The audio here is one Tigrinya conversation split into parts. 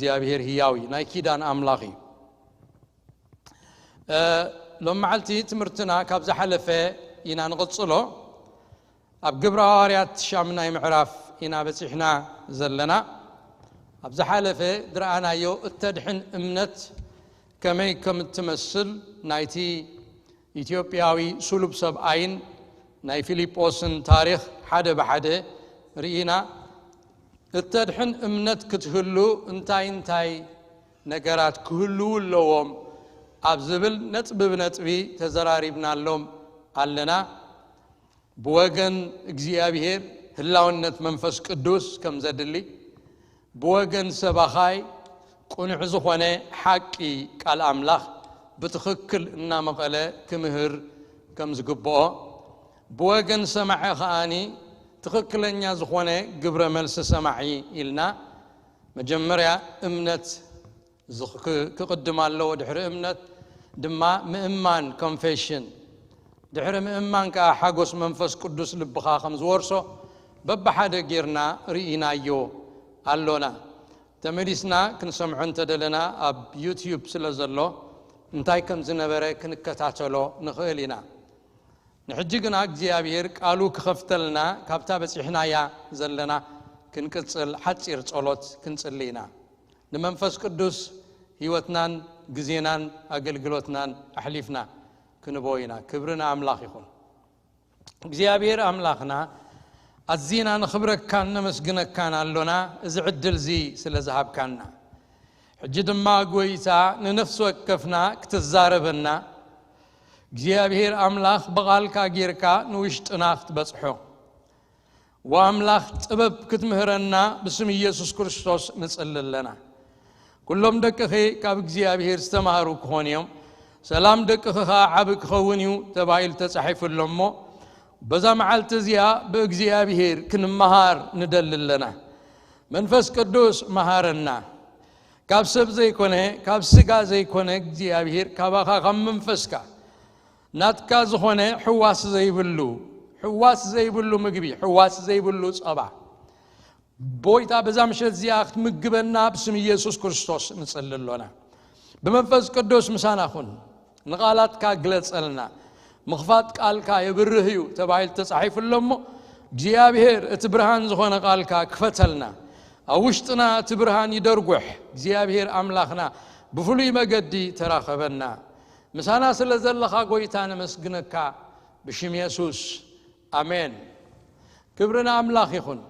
እግዚኣብሔር ህያው እዩ፣ ናይ ኪዳን ኣምላኽ እዩ። እ፣ ሎም መዓልቲ ትምህርትና ካብ ዝሓለፈ ኢና ንቕጽሎ። ኣብ ግብረ ሃዋርያት ሻምናይ ምዕራፍ ኢና በጺሕና ዘለና። ኣብ ዝሓለፈ ዝረኣናዮ እተድሕን እምነት ከመይ ከም እትመስል ናይቲ ኢትዮጵያዊ ስሉብ ሰብኣይን ናይ ፊልጶስን ታሪኽ ሓደ ብሓደ ርኢና። እተድሕን እምነት ክትህሉ እንታይ እንታይ ነገራት ክህልዉ ኣለዎም ኣብ ዝብል ነጥቢ ብነጥቢ ተዘራሪብናሎም ኣለና። ብወገን እግዚኣብሔር ህላውነት መንፈስ ቅዱስ ከም ዘድሊ፣ ብወገን ሰባኻይ ቅኑዕ ዝኾነ ሓቂ ቃል ኣምላኽ ብትኽክል እናመቐለ ክምህር ከም ዝግብኦ፣ ብወገን ሰማዒ ከኣኒ ትኽክለኛ ዝኾነ ግብረ መልሲ ሰማዒ ኢልና መጀመርያ እምነት ዝኽ-፣ ክቕድም ኣለዎ። ድሕሪ እምነት ድማ ምእማን፣ ኮንፌሽን። ድሕሪ ምእማን ከኣ ሓጎስ መንፈስ ቅዱስ ልብኻ ከም ዝወርሶ በብሓደ ጌርና ርኢናዮ ኣሎና። ተመሊስና ክንሰምዖ እንተደለና ኣብ ዩትዩብ ስለ ዘሎ እንታይ ከም ዝነበረ ክንከታተሎ ንኽእል ኢና። ንሕጂ ግና እግዚኣብሔር ቃሉ ክኸፍተልና ካብታ በጺሕናያ ዘለና ክንቅጽል ሓጺር ጸሎት ክንጽሊ ኢና። ንመንፈስ ቅዱስ ህይወትናን ግዜናን ኣገልግሎትናን ኣሕሊፍና ክንቦ ኢና። ክብሪ ንኣምላኽ ይኹን። እግዚኣብሔር ኣምላኽና፣ ኣዚና ነኽብረካን ነመስግነካን ኣሎና፣ እዚ ዕድል እዚ ስለ ዝሃብካና። ሕጂ ድማ ጎይታ፣ ንነፍሲ ወከፍና ክትዛረበና፣ እግዚኣብሔር ኣምላኽ ብቓልካ ጌርካ ንውሽጥና ክትበጽሖ፣ ወኣምላኽ ጥበብ ክትምህረና ብስም ኢየሱስ ክርስቶስ ንጽሊ ኣለና። ኩሎም ደቅኺ ካብ እግዚኣብሔር ዝተማህሩ ክኾኑ እዮም፣ ሰላም ደቅኺ ኸኣ ዓቢ ክኸውን እዩ ተባሂሉ ተጻሒፉ ኣሎ እሞ፣ በዛ መዓልቲ እዚኣ ብእግዚኣብሔር ክንመሃር ንደሊ ኣለና። መንፈስ ቅዱስ መሃረና። ካብ ሰብ ዘይኮነ፣ ካብ ስጋ ዘይኮነ እግዚኣብሔር፣ ካባኻ፣ ካብ መንፈስካ፣ ናትካ ዝኾነ ሕዋስ ዘይብሉ፣ ሕዋስ ዘይብሉ ምግቢ፣ ሕዋስ ዘይብሉ ጸባ፣ ጎይታ በዛ ምሸት እዚኣ ክትምግበና ብስም ኢየሱስ ክርስቶስ ንጽሊ ኣሎና። ብመንፈስ ቅዱስ ምሳና ኩን፣ ንቓላትካ ግለጸልና። ምኽፋት ቃልካ የብርህ እዩ ተባሂሉ ተጻሒፉ ኣሎ እሞ፣ እግዚኣብሔር እቲ ብርሃን ዝኾነ ቃልካ ክፈተልና። ኣብ ውሽጥና እቲ ብርሃን ይደርጉሕ። እግዚኣብሔር ኣምላኽና ብፍሉይ መገዲ ተራኸበና። ምሳና ስለ ዘለኻ ጎይታ ነመስግነካ ብሽም የሱስ። ኣሜን። ክብሪ ንኣምላኽ ይኹን።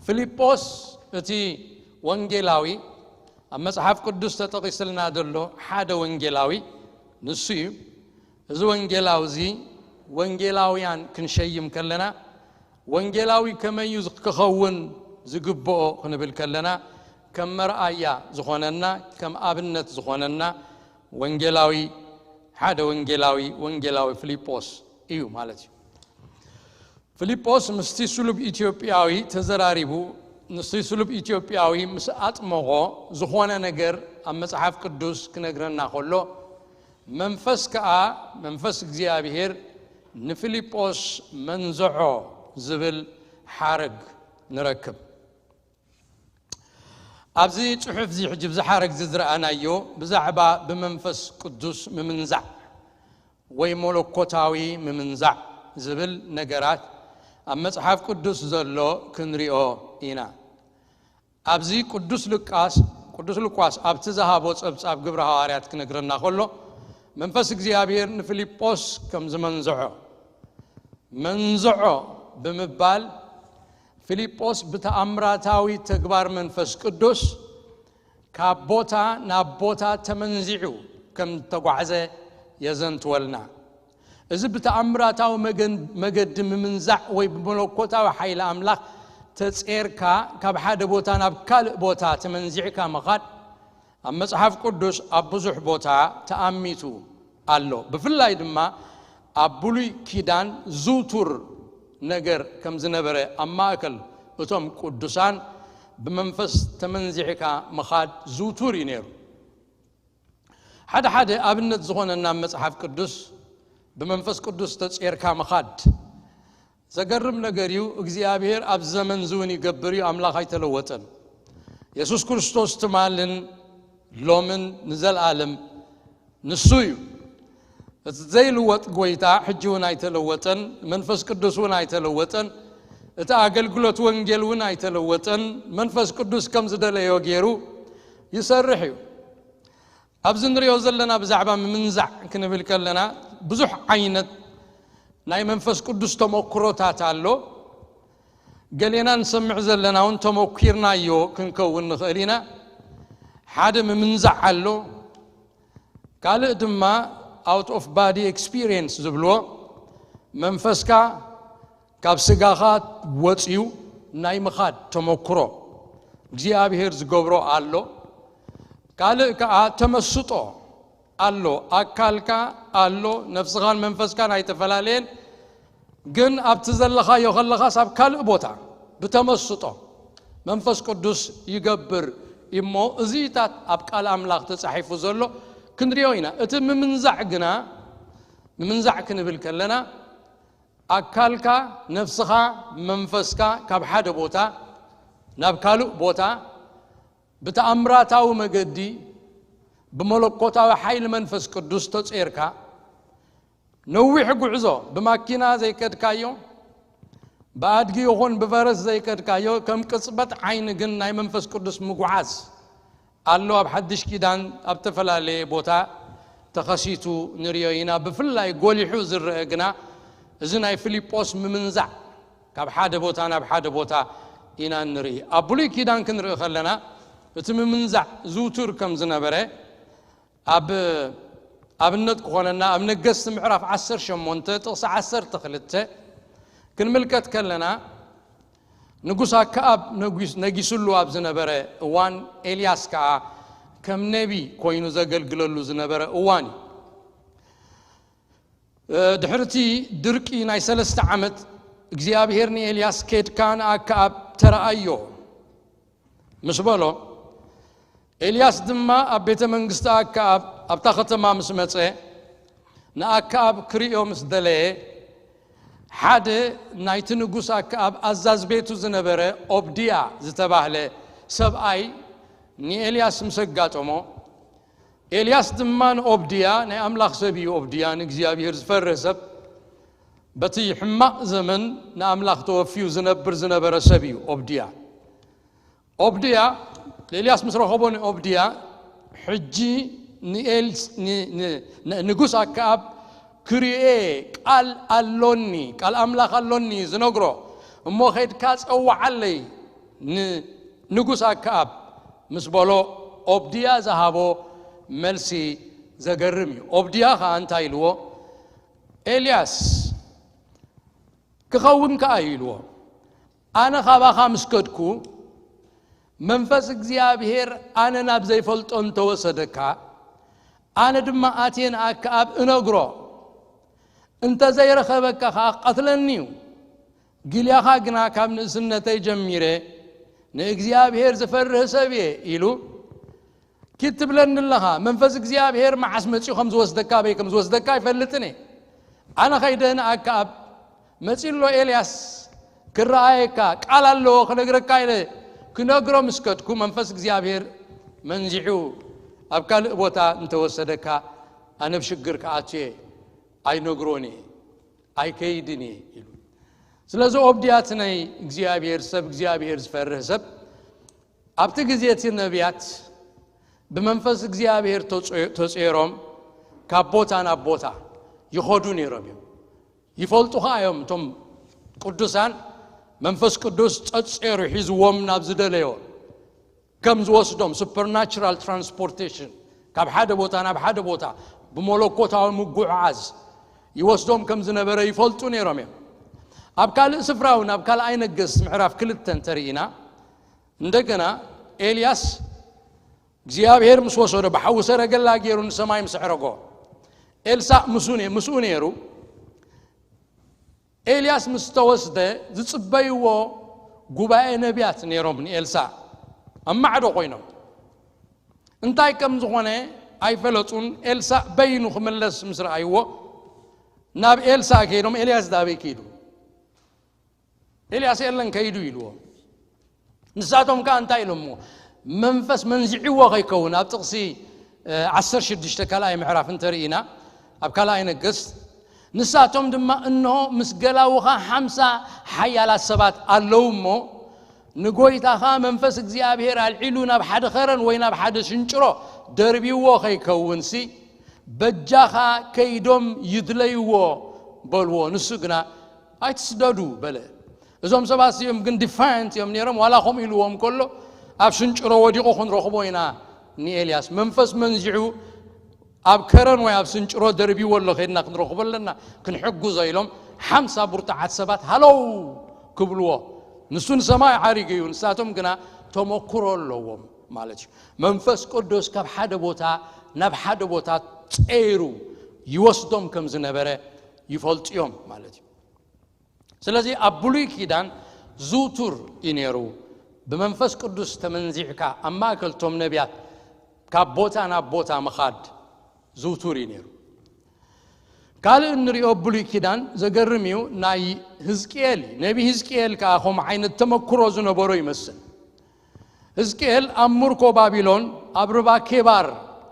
ፊልጶስ እቲ ወንጌላዊ ኣብ መጽሓፍ ቅዱስ ተጠቒስልና ዘሎ ሓደ ወንጌላዊ ንሱ እዩ። እዚ ወንጌላዊ እዚ ወንጌላውያን ክንሸይም ከለና ወንጌላዊ ከመይ እዩ ክኸውን ዝግብኦ ክንብል ከለና ከም መርኣያ ዝኾነና ከም ኣብነት ዝኾነና ወንጌላዊ ሓደ ወንጌላዊ ወንጌላዊ ፊልጶስ እዩ ማለት እዩ። ፊልጶስ ምስቲ ስሉብ ኢትዮጵያዊ ተዘራሪቡ፣ ምስቲ ስሉብ ኢትዮጵያዊ ምስ ኣጥመቖ ዝኾነ ነገር ኣብ መጽሓፍ ቅዱስ ክነግረና ከሎ፣ መንፈስ ከኣ፣ መንፈስ እግዚኣብሔር ንፊልጶስ መንዝዖ ዝብል ሓረግ ንረክብ። ኣብዚ ጽሑፍ እዚ ሕጂ፣ ኣብዚ ሓረግ እዚ ዝረኣናዮ ብዛዕባ ብመንፈስ ቅዱስ ምምንዛዕ ወይ መለኮታዊ ምምንዛዕ ዝብል ነገራት ኣብ መጽሓፍ ቅዱስ ዘሎ ክንሪኦ ኢና። ኣብዚ ቅዱስ ሉቃስ፣ ቅዱስ ሉቃስ ኣብቲ ዝሃቦ ጸብጻብ ግብረ ሃዋርያት ክነግረና ከሎ፣ መንፈስ እግዚኣብሔር ንፊልጶስ ከም ዝመንዝዖ፣ መንዝዖ ብምባል፣ ፊልጶስ ብተኣምራታዊ ተግባር መንፈስ ቅዱስ ካብ ቦታ ናብ ቦታ ተመንዚዑ ከም ዝተጓዕዘ የዘንትወልና። እዚ ብተኣምራታዊ መገን-፣ መገዲ ምምንዛዕ ወይ ብመለኮታዊ ሓይሊ ኣምላኽ ተጼርካ ካብ ሓደ ቦታ ናብ ካልእ ቦታ ተመንዚዕካ ምኻድ ኣብ መጽሓፍ ቅዱስ ኣብ ብዙሕ ቦታ ተኣሚቱ ኣሎ። ብፍላይ ድማ ኣብ ብሉይ ኪዳን ዝውቱር ነገር ከም ዝነበረ፣ ኣብ ማእከል እቶም ቅዱሳን ብመንፈስ ተመንዚዕካ ምኻድ ዝውቱር እዩ ነይሩ። ሓደ ሓደ ኣብነት ዝኾነና መጽሓፍ ቅዱስ ብመንፈስ ቅዱስ ተጼርካ ምኻድ ዘገርም ነገር እዩ። እግዚኣብሔር ኣብ ዘመን ዝውን ይገብር እዩ፣ ኣምላኽ ኣይተለወጠን። የሱስ ክርስቶስ ትማልን ሎምን ንዘለኣለም ንሱ እዩ። እቲ ዘይልወጥ ጎይታ ሕጂ እውን ኣይተለወጠን፣ መንፈስ ቅዱስ እውን ኣይተለወጠን። እቲ ኣገልግሎት ወንጌል እውን ኣይተለወጠን። መንፈስ ቅዱስ ከም ዝደለዮ ገይሩ ይሰርሕ እዩ። ኣብዚ ንሪኦ ዘለና ብዛዕባ ምምንዛዕ ክንብል ከለና ብዙሕ ዓይነት ናይ መንፈስ ቅዱስ ተመክሮታት ኣሎ። ገሌና ንሰምዕ ዘለና እውን ተመኪርናዮ ክንከውን ንኽእል ኢና። ሓደ ምምንዛዕ ኣሎ። ካልእ ድማ out of body experience ዝብልዎ፣ መንፈስካ ካብ ስጋኻ ወፂኡ ናይ ምኻድ ተመክሮ እግዚኣብሔር ዝገብሮ ኣሎ። ካልእ ከዓ ተመስጦ ኣሎ። ኣካልካ ኣሎ፣ ነፍስኻን መንፈስካን ኣይተፈላለየን። ግን ኣብቲ ዘለኻዮ ከለኻስ ኣብ ካልእ ቦታ ብተመስጦ መንፈስ ቅዱስ ይገብር እሞ፣ እዚታት ኣብ ቃል ኣምላኽ ተጻሒፉ ዘሎ ክንሪኦ ኢና። እቲ ምምንዛዕ ግና፣ ምምንዛዕ ክንብል ከለና፣ ኣካልካ፣ ነፍስኻ፣ መንፈስካ ካብ ሓደ ቦታ ናብ ካልእ ቦታ ብተኣምራታዊ መገዲ ብመለኮታዊ ሓይሊ መንፈስ ቅዱስ ተጼርካ፣ ነዊሕ ጉዕዞ ብማኪና ዘይከድካዮ፣ ብኣድጊ ይኹን ብፈረስ ዘይከድካዮ፣ ከም ቅጽበት ዓይኒ ግን ናይ መንፈስ ቅዱስ ምጉዓዝ ኣሎ። ኣብ ሓድሽ ኪዳን ኣብ ዝተፈላለየ ቦታ ተኸሲቱ ንሪኦ ኢና። ብፍላይ ጎሊሑ ዝረአ ግና እዚ ናይ ፊልጶስ ምምንዛዕ፣ ካብ ሓደ ቦታ ናብ ሓደ ቦታ ኢና ንርኢ። ኣብ ብሉይ ኪዳን ክንርኢ ከለና፣ እቲ ምምንዛዕ ዝውቱር ከም ዝነበረ፣ ኣብ ኣብነት ክኾነና፣ ኣብ ነገስቲ ምዕራፍ ዓሰርተ ሸሞንተ ጥቕሲ ዓሰርተ ክልተ ክንምልከት ከለና፣ ንጉስ ኣከኣብ ነጒስ-፣ ነጊስሉ ኣብ ዝነበረ እዋን፣ ኤልያስ ከኣ ከም ነቢ ኮይኑ ዘገልግለሉ ዝነበረ እዋን እዩ። እ፣ ድሕርቲ ድርቂ ናይ ሰለስተ ዓመት፣ እግዚኣብሔር ንኤልያስ፣ "ኬድካ ንኣከኣብ ተረኣዮ" ምስ በሎ፣ ኤልያስ ድማ ኣብ ቤተ መንግስቲ ኣከኣብ ኣብታ ከተማ ምስ መጸ፣ ንኣከኣብ ክርእዮ ምስ ደለየ፣ ሓደ ናይቲ ንጉስ ኣከኣብ ኣዛዝ ቤቱ ዝነበረ ኦብድያ ዝተባህለ ሰብኣይ ንኤልያስ ምስ ኣጋጠሞ፣ ኤልያስ ድማ ንኦብድያ፣ ናይ ኣምላኽ ሰብ እዩ ኦብድያ፣ ንእግዚኣብሔር ዝፈርህ ሰብ፣ በቲ ሕማቕ ዘመን ንኣምላኽ ተወፍዩ ዝነብር ዝነበረ ሰብ እዩ ኦብድያ። ኦብድያ፣ ንኤልያስ ምስ ረኸቦ ንኦብድያ፣ "ሕጂ ንኤል-፣ ን-፣ ን-፣ ን-፣ ንጉስ ኣከኣብ ክርእየ ቃል ኣሎኒ፣ ቃል ኣምላኽ ኣሎኒ ዝነግሮ፣ እሞ ኸይድካ ጸውዓለይ ንንጉስ ኣከኣብ" ምስ በሎ፣ ኦብድያ ዝሃቦ መልሲ ዘገርም እዩ። ኦብድያ ኸኣ እንታይ ኢልዎ? "ኤልያስ ክኸውን ከኣ እዩ" ኢልዎ። "ኣነ ካባኻ ምስ ከድኩ፣ መንፈስ እግዚኣብሔር ኣነ ናብ ዘይፈልጦ እንተወሰደካ፣ ኣነ ድማ ኣትየ ንኣከኣብ እነግሮ፣ እንተ ዘይረኸበካ ኸኣ ክቐትለኒ እዩ። ጊልያኻ ግና ካብ ንእስነተይ ጀሚረ ንእግዚኣብሔር ዝፈርህ ሰብ እየ" ኢሉ፣ "ኪድ ትብለኒ ኣለኻ፣ መንፈስ እግዚኣብሔር መዓስ መጺኡ ከም ዝወስደካ፣ ኣበይ ከም ዝወስደካ ኣይፈልጥን እየ። ኣነ ኸይደ ንኣከኣብ፣ መጺኡ ኣሎ ኤልያስ ክረኣየካ፣ ቃል ኣለዎ ክነግረካ" ኢለ ክነግሮ ምስ ከድኩ፣ መንፈስ እግዚኣብሔር መንዚዑ ኣብ ካልእ ቦታ እንተወሰደካ፣ ኣነ ኣብ ሽግር ክኣቱ እየ፣ ኣይነግሮን እየ፣ ኣይከይድን እየ ኢሉ። ስለዚ ኦብድያ እቲ ናይ እግዚኣብሔር ሰብ፣ እግዚኣብሔር ዝፈርህ ሰብ፣ ኣብቲ ግዜ እቲ ነቢያት ብመንፈስ እግዚኣብሔር ተጾ-፣ ተጾይሮም ካብ ቦታ ናብ ቦታ ይኸዱ ነይሮም እዮም። ይፈልጡ ኸኣ እዮም እቶም ቅዱሳን፣ መንፈስ ቅዱስ ጸጺሩ ሒዝዎም ናብ ዝደለዮ ከም ዝወስዶም፣ supernatural transportation፣ ካብ ሓደ ቦታ ናብ ሓደ ቦታ ብመለኮታዊ ምጉዕዓዝ ይወስዶም ከም ዝነበረ ይፈልጡ ነይሮም እዮም። ኣብ ካልእ ስፍራ እውን፣ ኣብ ካልኣይ ነገስት ምዕራፍ ክልተ እንተርኢና፣ እንደገና ኤልያስ እግዚኣብሔር ምስ ወሰዶ፣ ብሓዊ ሰረገላ ገይሩ ንሰማይ ምስ ኣዕረጎ፣ ኤልሳእ ምስኡ ነ-፣ ምስኡ ነይሩ። ኤልያስ ምስ ተወስደ፣ ዝጽበይዎ ጉባኤ ነቢያት ነይሮም ንኤልሳእ ኣብ ማዕዶ ኮይኖም። እንታይ ከም ዝኾነ ኣይፈለጡን። ኤልሳእ በይኑ ክምለስ ምስ ረኣይዎ፣ ናብ ኤልሳእ ከይዶም፣ "ኤልያስ ዳበይ ከይዱ? ኤልያስ የለን፣ ከይዱ" ኢልዎ። ንሳቶም ከኣ እንታይ ኢሎምዎ? መንፈስ መንዚዕዎ ከይከውን ኣብ ጥቕሲ ዓሰርተ ሽዱሽተ ካልኣይ ምዕራፍ እንተርኢና፣ ኣብ ካልኣይ ነገስት፣ ንሳቶም ድማ እንሆ ምስ ገላውኻ ሓምሳ ሓያላት ሰባት ኣለዉ እሞ፣ ንጎይታኻ መንፈስ እግዚኣብሔር ኣልዒሉ ናብ ሓደ ኸረን ወይ ናብ ሓደ ሽንጭሮ ደርቢዎ ከይከውንሲ፣ በጃኻ ከይዶም ይድለይዎ በልዎ። ንሱ ግና ኣይትስደዱ በለ። እዞም ሰባት እዚኦም ግን ዲፋይንት እዮም ነይሮም። ዋላ ከምኡ ኢልዎም ከሎ፣ ኣብ ሽንጭሮ ወዲቑ ክንረኽቦ ኢና ንኤልያስ። መንፈስ መንዚዑ ኣብ ከረን ወይ ኣብ ሽንጭሮ ደርቢዎ ኣሎ፣ ከድና ክንረኽቦ ኣለና፣ ክንሕግዞ ኢሎም ሓምሳ ብርቱዓት ሰባት ሃለው ክብልዎ፣ ንሱ ንሰማይ ዓሪጉ እዩ፣ ንሳቶም ግና ተመክሮ ኣለዎም ማለት እዩ። መንፈስ ቅዱስ ካብ ሓደ ቦታ ናብ ሓደ ቦታ ጸይሩ ይወስዶም ከም ዝነበረ ይፈልጡ እዮም ማለት እዩ። ስለዚ ኣብ ብሉይ ኪዳን ዝውቱር እዩ ነይሩ። ብመንፈስ ቅዱስ ተመንዚዕካ ኣብ ማእከል ቶም ነቢያት ካብ ቦታ ናብ ቦታ ምኻድ ዝውቱር እዩ ነይሩ። ካልእ እንሪኦ ብሉይ ኪዳን ዘገርም እዩ፣ ናይ ህዝቅኤል እዩ። ነቢ ህዝቅኤል ከኣ ከምኡ ዓይነት ተመክሮ ዝነበሮ ይመስል። ህዝቅኤል ኣብ ምርኮ ባቢሎን ኣብ ርባ ኬባር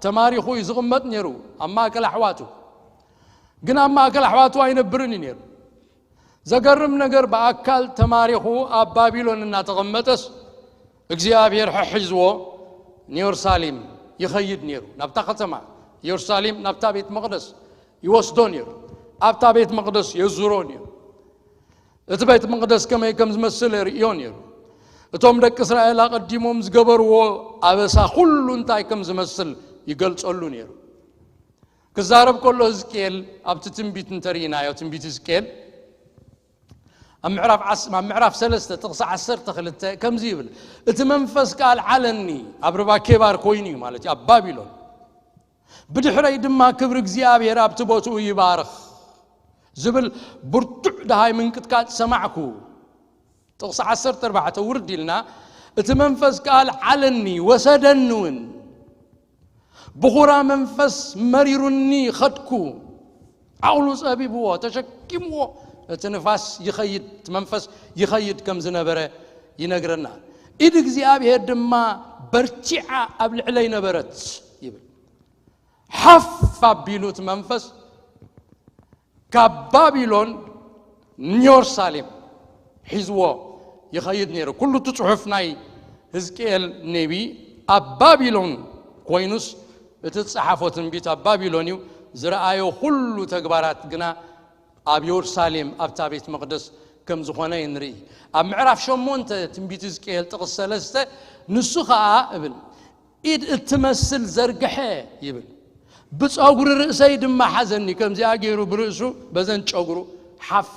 ተማሪኹ እዩ ዝቕመጥ ነይሩ፣ ኣብ ማእከል ኣሕዋቱ። ግን ኣብ ማእከል ኣሕዋቱ ኣይነብርን እዩ ነይሩ። ዘገርም ነገር፣ ብኣካል ተማሪኹ ኣብ ባቢሎን እናተቐመጠስ እግዚኣብሔር ሒዝዎ ንየሩሳሌም ይኸይድ ነይሩ። ናብታ ከተማ የሩሳሌም፣ ናብታ ቤት መቕደስ ይወስዶ ነይሩ። ኣብታ ቤት መቕደስ የዙሮ ነይሩ። እቲ ቤት መቕደስ ከመይ ከም ዝመስል የርእዮ ነይሩ። እቶም ደቂ እስራኤል ኣቐዲሞም ዝገበርዎ ኣበሳ ኩሉ እንታይ ከም ዝመስል ይገልጸሉ ነይሩ። ክዛረብ ከሎ ህዝቅኤል ኣብቲ ትንቢት እንተርኢናዮ፣ ትንቢት ህዝቅኤል ኣብ ምዕራፍ ዓስ-፣ ኣብ ምዕራፍ ሰለስተ ጥቕሲ ዓሰርተ ክልተ ከምዚ ይብል፣ "እቲ መንፈስ ከኣ ኣልዓለኒ" ኣብ ርባ ኬባር ኮይኑ እዩ ማለት እዩ፣ ኣብ ባቢሎን። "ብድሕረይ ድማ ክብሪ እግዚኣብሔር ኣብቲ ቦትኡ ይባርኽ" ዝብል ብርቱዕ ደሃይ ምንቅጥቃጥ ሰማዕኩ። ጥቕሲ ዓሰርተ ኣርባዕተ ውርድ ኢልና፣ "እቲ መንፈስ ከኣ ኣልዓለኒ ወሰደኒ እውን፣ ብኹራ መንፈስ መሪሩኒ ኸድኩ።" ዓቕሉ ጸቢብዎ፣ ተሸኪምዎ እቲ ንፋስ ይኸይድ፣ እቲ መንፈስ ይኸይድ ከም ዝነበረ ይነግረና። "ኢድ እግዚኣብሔር ድማ በርቲዓ ኣብ ልዕለይ ነበረት" ይብል። ሓፍ ኣቢሉ እቲ መንፈስ ካብ ባቢሎን ንዮርሳሌም ሒዝዎ ይኸይድ ነይሩ። ኩሉ እቲ ጽሑፍ ናይ ህዝቅኤል ነቢ ኣብ ባቢሎን ኮይኑስ፣ እቲ ዝጸሓፎ ትንቢት ኣብ ባቢሎን እዩ። ዝረኣዮ ኩሉ ተግባራት ግና ኣብ የሩሳሌም ኣብታ ቤት መቕደስ ከም ዝኾነ ንርኢ። ኣብ ምዕራፍ ሸሞንተ ትንቢት ህዝቅኤል ጥቕስ ሰለስተ፣ "ንሱ ኸኣ" እብል፣ "ኢድ እትመስል ዘርግሐ" ይብል፣ "ብጸጉሪ ርእሰይ ድማ ሓዘኒ"፣ ከምዚኣ ገይሩ ብርእሱ በዘን ጨጉሩ ሓፍ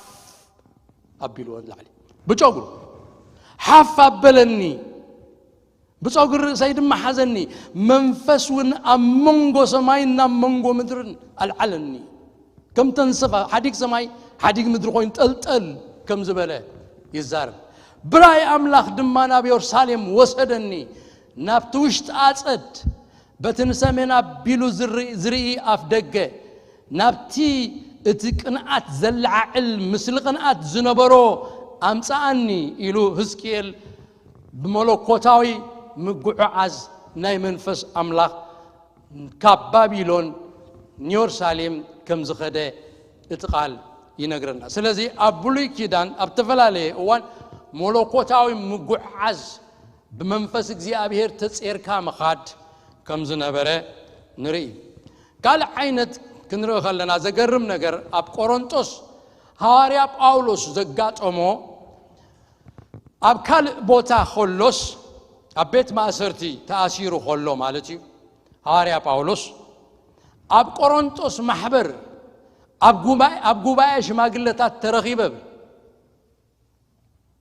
ኣቢልዎ ንላዕሊ፣ ብጨጉሩ ሓፍ ኣበለኒ፣ ብጸጉሪ ርእሰይ ድማ ሓዘኒ፣ መንፈስ እውን ኣብ መንጎ ሰማይን ኣብ መንጎ ምድርን ኣልዓለኒ። ከም ተንሰፋ ሓዲግ ሰማይ ሓዲግ ምድሪ ኮይኑ ጠልጠል ከም ዝበለ ይዛረብ። ብራእይ ኣምላኽ ድማ ናብ የሩሳሌም ወሰደኒ፣ ናብቲ ውሽጢ ኣጸድ፣ በቲ ንሰሜን ኣቢሉ ዝርኢ፣ ዝርኢ ኣፍ ደገ፣ ናብቲ እቲ ቅንኣት ዘለዓዕል ምስሊ ቅንኣት ዝነበሮ ኣምጽኣኒ ኢሉ ህዝቅኤል ብመለኮታዊ ምጉዕዓዝ ናይ መንፈስ ኣምላኽ ካብ ባቢሎን ንዮርሳሌም ከም ዝኸደ እቲ ቃል ይነግረና። ስለዚ ኣብ ብሉይ ኪዳን ኣብ ዝተፈላለየ እዋን መለኮታዊ ምጉዕዓዝ ብመንፈስ እግዚኣብሔር ተጼርካ ምኻድ ከም ዝነበረ ንርኢ። ካልእ ዓይነት ክንርኢ ከለና ዘገርም ነገር ኣብ ቆሮንጦስ ሃዋርያ ጳውሎስ ዘጋጠሞ ኣብ ካልእ ቦታ ከሎስ ኣብ ቤት ማእሰርቲ ተኣሲሩ ከሎ ማለት እዩ። ሃዋርያ ጳውሎስ ኣብ ቆሮንጦስ ማሕበር ኣብ ጉባኤ፣ ኣብ ጉባኤ ሽማግለታት ተረኺበ።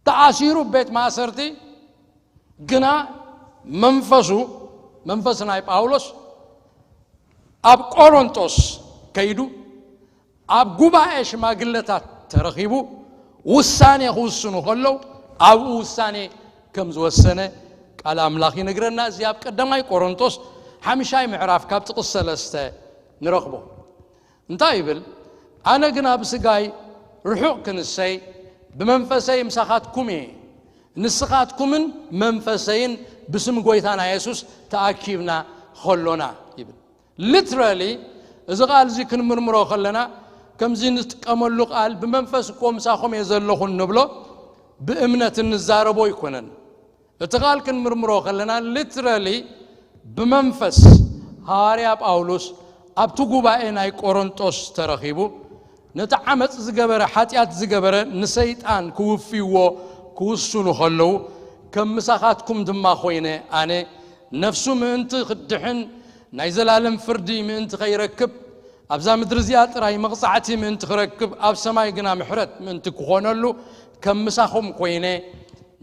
ተኣሲሩ ቤት ማእሰርቲ ግና መንፈሱ፣ መንፈስ ናይ ጳውሎስ ኣብ ቆሮንጦስ ከይዱ ኣብ ጉባኤ ሽማግለታት ተረኺቡ ውሳኔ ክውስኑ ከለዉ ኣብኡ ውሳኔ ከም ዝወሰነ ቃል ኣምላኽ ይነግረና። እዚ ኣብ ቀዳማይ ቆሮንጦስ ሓምሻይ ምዕራፍ ካብ ጥቕስ ሰለስተ ንረኽቦ። እንታይ ይብል? "ኣነ ግና ብስጋይ ርሑቕ ክንሰይ ብመንፈሰይ ምሳኻትኩም እየ፣ ንስኻትኩምን መንፈሰይን ብስም ጎይታና የሱስ ተኣኪብና ከሎና ይብል። Literally፣ እዚ ቃል እዚ ክንምርምሮ ከለና፣ ከምዚ ንጥቀመሉ ቃል፣ ብመንፈስ እኮ ምሳኹም እየ ዘለኹ እንብሎ፣ ብእምነት እንዛረቦ ኣይኮነን። እቲ ቃል ክንምርምሮ ከለና፣ literally ብመንፈስ ሃዋርያ ጳውሎስ ኣብቲ ጉባኤ ናይ ቆሮንጦስ ተረኺቡ፣ ነቲ ዓመፅ ዝገበረ፣ ሓጢኣት ዝገበረ ንሰይጣን ክውፍይዎ ክውስኑ ከለዉ፣ ከም ምሳኻትኩም ድማ ኮይነ ኣነ፣ ነፍሱ ምእንቲ ክድሕን፣ ናይ ዘላለም ፍርዲ ምእንቲ ከይረክብ፣ ኣብዛ ምድሪ እዚኣ ጥራይ መቕጻዕቲ ምእንቲ ክረክብ፣ ኣብ ሰማይ ግና ምሕረት ምእንቲ ክኾነሉ፣ ከም ምሳኹም ኮይነ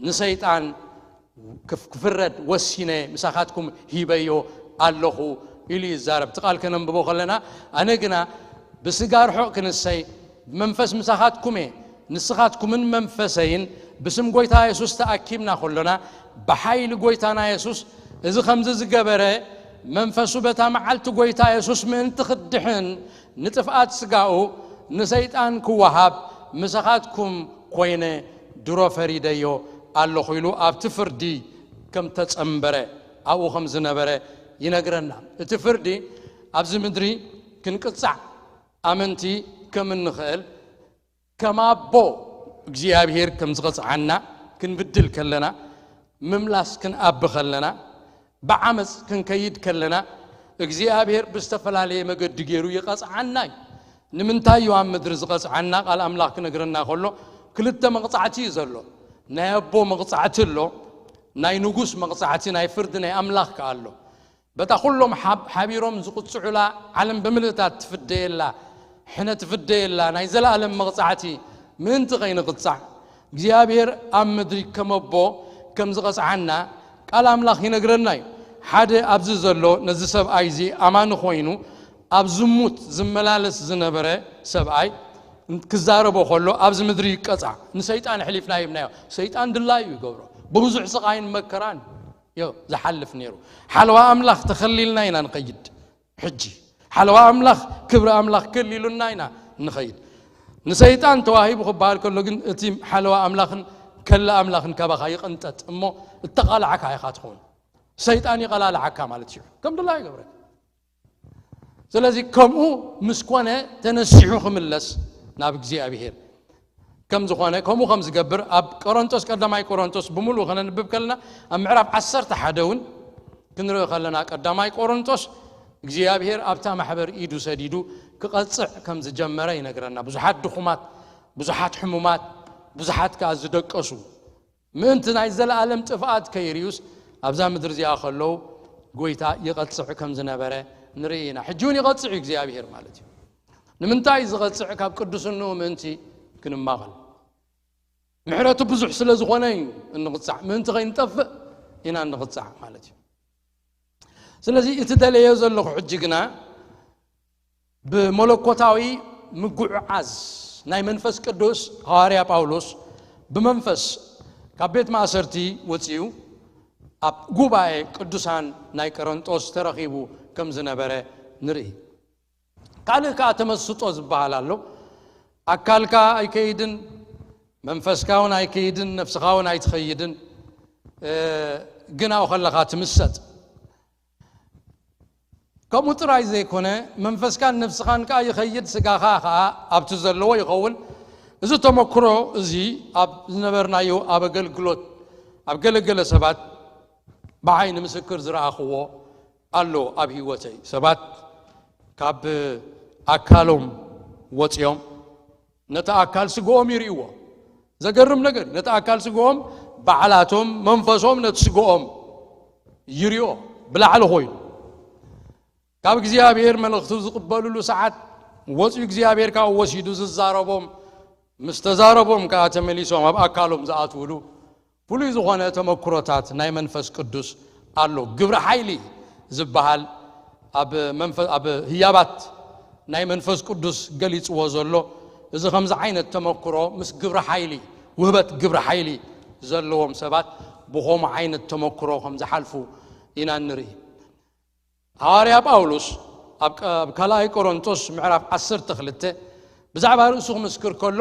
ንሰይጣን ክፍ-፣ ክፍረድ ወሲነ ምሳኻትኩም ሂበዮ ኣለኹ ኢሉ ይዛረብ። እቲ ቃል ከነንብቦ ከለና፣ ኣነ ግና ብስጋ ርሑቕ ክንሰይ፣ ብመንፈስ ምሳኻትኩም እየ፣ ንስኻትኩምን መንፈሰይን ብስም ጎይታ የሱስ ተኣኪብና ከሎና፣ ብሓይሊ ጎይታና የሱስ፣ እዚ ከምዚ ዝገበረ፣ መንፈሱ በታ መዓልቲ ጎይታ የሱስ ምእንቲ ክድሕን፣ ንጥፍኣት ስጋኡ ንሰይጣን ክወሃብ ምሳኻትኩም ኮይነ ድሮ ፈሪደዮ ኣለኹ ኢሉ ኣብቲ ፍርዲ ከም ተጸንበረ፣ ኣብኡ ከም ዝነበረ ይነግረና። እቲ ፍርዲ ኣብዚ ምድሪ ክንቅጻዕ ኣመንቲ ከም እንኽእል፣ ከም ኣቦ እግዚኣብሔር ከም ዝቐጽዓና ክንብድል ከለና፣ ምምላስ ክንኣቢ ከለና፣ ብዓመፅ ክንከይድ ከለና፣ እግዚኣብሔር ብዝተፈላለየ መገዲ ገይሩ ይቐጽዓና እዩ። ንምንታይ እዩ ኣብ ምድሪ ዝቐጽዓና? ቃል ኣምላኽ ክነግረና ከሎ፣ ክልተ መቕጻዕቲ እዩ ዘሎ። ናይ ኣቦ መቕጻዕቲ ኣሎ፣ ናይ ንጉስ መቕጻዕቲ፣ ናይ ፍርዲ ናይ ኣምላኽ ከኣ ኣሎ። በታ ኩሎም ሓብ-፣ ሓቢሮም ዝቕጽዑላ፣ ዓለም ብምልእታ ትፍደየላ፣ ሕነ ትፍደየላ ናይ ዘለኣለም መቕጻዕቲ ምእንቲ ኸይንቕጻዕ፣ እግዚኣብሔር ኣብ ምድሪ ከም ኣቦ ከም ዝቐጽዓና ቃል ኣምላኽ ይነግረና እዩ። ሓደ ኣብዚ ዘሎ ነዚ ሰብኣይ እዚ ኣማኒ ኮይኑ ኣብ ዝሙት ዝመላለስ ዝነበረ ሰብኣይ ክዛረቦ ከሎ፣ ኣብዚ ምድሪ ይቀጻዕ። ንሰይጣን ኣሕሊፍና ሂብናዮ። ሰይጣን ድላዩ ይገብሮ። ብብዙሕ ስቓይን መከራን ዮ ዝሓልፍ ነይሩ። ሓለዋ ኣምላኽ ተኸሊልና ኢና ንኸይድ። ሕጂ ሓለዋ ኣምላኽ፣ ክብሪ ኣምላኽ ከሊሉና ኢና ንኸይድ። ንሰይጣን ተዋሂቡ ክበሃል ከሎ ግን፣ እቲ ሓለዋ ኣምላኽን ከለ ኣምላኽን ካባኻ ይቕንጠጥ እሞ፣ እተቓላዕካ ኢኻ ትኸውን። ሰይጣን ይቐላልዓካ ማለት እዩ። ከም ድላዩ ይገብረካ። ስለዚ ከምኡ ምስ ኮነ፣ ተነሲሑ ክምለስ ናብ እግዚኣብሔር ከም ዝኾነ፣ ከምኡ ከም ዝገብር ኣብ ቆሮንቶስ፣ ቀዳማይ ቆሮንቶስ ብምሉኡ ከነንብብ ከለና፣ ኣብ ምዕራፍ ዓሰርተ ሓደ እውን ክንርኢ ከለና፣ ቀዳማይ ቆሮንቶስ እግዚኣብሔር ኣብታ ማሕበር ኢዱ ሰዲዱ ክቐጽዕ ከም ዝጀመረ ይነግረና። ብዙሓት ድኹማት፣ ብዙሓት ሕሙማት፣ ብዙሓት ከኣ ዝደቀሱ፣ ምእንቲ ናይ ዘለኣለም ጥፍኣት ከይርእዩስ፣ ኣብዛ ምድሪ እዚኣ ከለዉ ጎይታ ይቐጽዕ ከም ዝነበረ ንርኢ ኢና። ሕጂ እውን ይቐጽዕ እዩ እግዚኣብሔር ማለት እዩ። ንምንታይ እዩ ዝቐጽዕ? ካብ ቅዱስንኡ ምእንቲ ክንማቐል። ምሕረቱ ብዙሕ ስለ ዝኾነ እዩ እንቕጻዕ። ምእንቲ ከይንጠፍእ ኢና እንቕጻዕ ማለት እዩ። ስለዚ እቲ ደለዮ ዘለኹ ሕጂ ግና፣ ብመለኮታዊ ምጉዕዓዝ ናይ መንፈስ ቅዱስ፣ ሃዋርያ ጳውሎስ ብመንፈስ ካብ ቤት ማእሰርቲ ወጺኡ ኣብ ጉባኤ ቅዱሳን ናይ ቆሮንጦስ ተረኺቡ ከም ዝነበረ ንርኢ። ካልእ ከኣ ተመስጦ ዝበሃል ኣሎ። ኣካልካ ኣይከይድን፣ መንፈስካ እውን ኣይከይድን፣ ነፍስኻ እውን ኣይትኸይድን፣ እ፣ ግን ኣብኡ ከለኻ ትምሰጥ። ከምኡ ጥራይ ዘይኮነ፣ መንፈስካን ነፍስኻን ከኣ ይኸይድ፣ ስጋኻ ከኣ ኣብቲ ዘለዎ ይኸውን። እዚ ተመክሮ እዚ ኣብ ዝነበርናዮ፣ ኣብ ኣገልግሎት፣ ኣብ ገለገለ ሰባት ብዓይኒ ምስክር ዝረኣኽዎ ኣሎ ኣብ ህይወተይ። ሰባት ካብ ኣካሎም ወጺኦም ነቲ ኣካል ስግኦም ይርእይዎ። ዘገርም ነገር፣ ነቲ ኣካል ስግኦም ባዕላቶም መንፈሶም ነቲ ስግኦም ይርእዮ፣ ብላዕሊ ኮይኑ። ካብ እግዚኣብሔር መልእኽቲ ዝቕበልሉ ሰዓት ወጺኡ እግዚኣብሔር ካብኡ ወሲዱ ዝዛረቦም፣ ምስ ተዛረቦም ከኣ ተመሊሶም ኣብ ኣካሎም ዝኣትውሉ ፍሉይ ዝኾነ ተመክሮታት ናይ መንፈስ ቅዱስ ኣሎ። ግብሪ ሓይሊ ዝበሃል ኣብ መንፈ-፣ ኣብ ህያባት ናይ መንፈስ ቅዱስ ገሊጽዎ ዘሎ፣ እዚ ከምዚ ዓይነት ተመክሮ ምስ ግብሪ ሓይሊ፣ ውህበት ግብሪ ሓይሊ ዘለዎም ሰባት ብኸምኡ ዓይነት ተመክሮ ከም ዝሓልፉ ኢና ንርኢ። ሃዋርያ ጳውሎስ ኣብ ቀ-፣ ኣብ ካልኣይ ቆሮንቶስ ምዕራፍ ዓሰርተ ክልተ ብዛዕባ ርእሱ ክምስክር ከሎ፣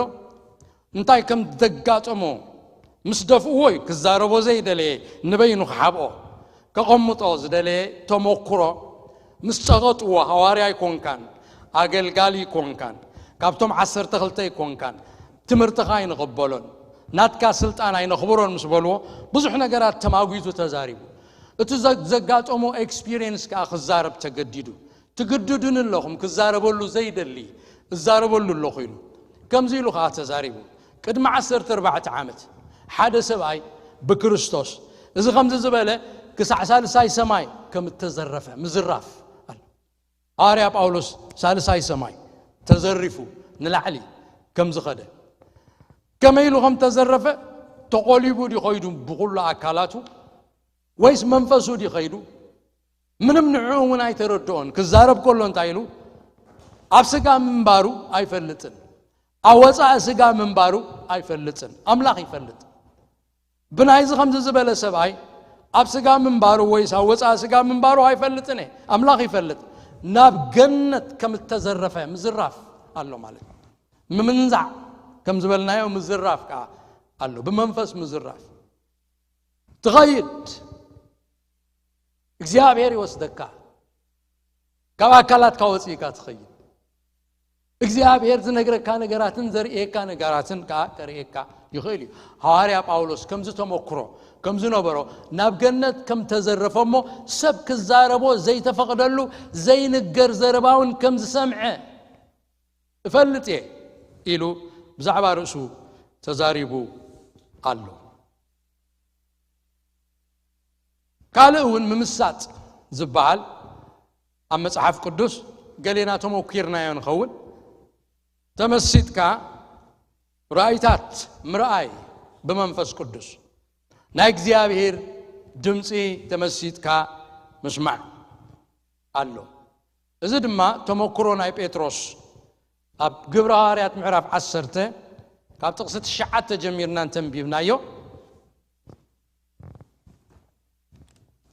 እንታይ ከም ዘጋጠሞ ምስ ደፍእዎ እዩ ክዛረቦ ዘይደለየ፣ ንበይኑ ክሓብኦ። ከቐምጦ ዝደለየ ተመክሮ፣ ምስ ጸቐጥዎ፣ ሃዋርያ ኣይኮንካን፣ ኣገልጋሊ ኣይኮንካን፣ ካብቶም ዓሰርተ ክልተ ኣይኮንካን፣ ትምህርትኻ ኣይንቕበሎን፣ ናትካ ስልጣን ኣይነኽብሮን ምስ በልዎ፣ ብዙሕ ነገራት ተማጒቱ ተዛሪቡ። እቲ ዘ-፣ ዘጋጠሞ ኤክስፒሪየንስ ከኣ ክዛረብ ተገዲዱ። ትግድዱኒ ኣለኹም፣ ክዛረበሉ ዘይደሊ እዛረበሉ ኣለኹ ኢሉ። ከምዚ ኢሉ ከኣ ተዛሪቡ። ቅድሚ ዓሰርተ ኣርባዕተ ዓመት ሓደ ሰብኣይ ብክርስቶስ፣ እዚ ከምዚ ዝበለ፣ ክሳዕ ሳልሳይ ሰማይ ከም እተዘረፈ ምዝራፍ ኣሎ። ሃዋርያ ጳውሎስ ሳልሳይ ሰማይ ተዘሪፉ ንላዕሊ ከም ዝኸደ፣ ከመይ ኢሉ ከም ተዘረፈ፣ ተቖሊቡ ድዩ ኸይዱ ብኹሉ ኣካላቱ፣ ወይስ መንፈሱ ድዩ ኸይዱ? ምንም ንዕኡ እውን ኣይተረድኦን። ክዛረብ ከሎ እንታይ ኢሉ? ኣብ ስጋ ምንባሩ ኣይፈልጥን፣ ኣብ ወፃኢ ስጋ ምንባሩ ኣይፈልጥን፣ ኣምላኽ ይፈልጥ። ብናይዚ ከምዚ ዝበለ ሰብኣይ ኣብ ስጋ ምንባሩ ወይስ ኣብ ወፃኢ ስጋ ምንባሩ ኣይፈልጥን እየ፣ ኣምላኽ ይፈልጥ። ናብ ገነት ከም እተዘረፈ ምዝራፍ ኣሎ ማለት እዩ። ምምንዛዕ ከም ዝበልናዮ ምዝራፍ ከዓ ኣሎ፣ ብመንፈስ ምዝራፍ። ትኸይድ፣ እግዚኣብሔር ይወስደካ፣ ካብ ኣካላትካ ወፂእካ ትኸይድ። እግዚኣብሔር ዝነግረካ ነገራትን ዘርእየካ ነገራትን ከዓ ከርእየካ ይኽእል እዩ። ሃዋርያ ጳውሎስ ከምዚ ተመክሮ ከም ዝነበሮ፣ ናብ ገነት ከም ተዘረፈ እሞ፣ ሰብ ክዛረቦ ዘይተፈቕደሉ ዘይንገር ዘረባ እውን ከም ዝሰምዐ እፈልጥ እየ ኢሉ ብዛዕባ ርእሱ ተዛሪቡ ኣሎ። ካልእ እውን ምምሳጥ ዝበሃል ኣብ መጽሓፍ ቅዱስ ገሌና ተመኪርናዮ ንኸውን። ተመሲጥካ ራእይታት ምርኣይ ብመንፈስ ቅዱስ፣ ናይ እግዚኣብሔር ድምፂ ተመሲጥካ ምስማዕ ኣሎ። እዚ ድማ ተመክሮ ናይ ጴጥሮስ ኣብ ግብረ ሃዋርያት ምዕራፍ ዓሰርተ ካብ ጥቕሲ ትሽዓተ ጀሚርና እንተንቢብናዮ፣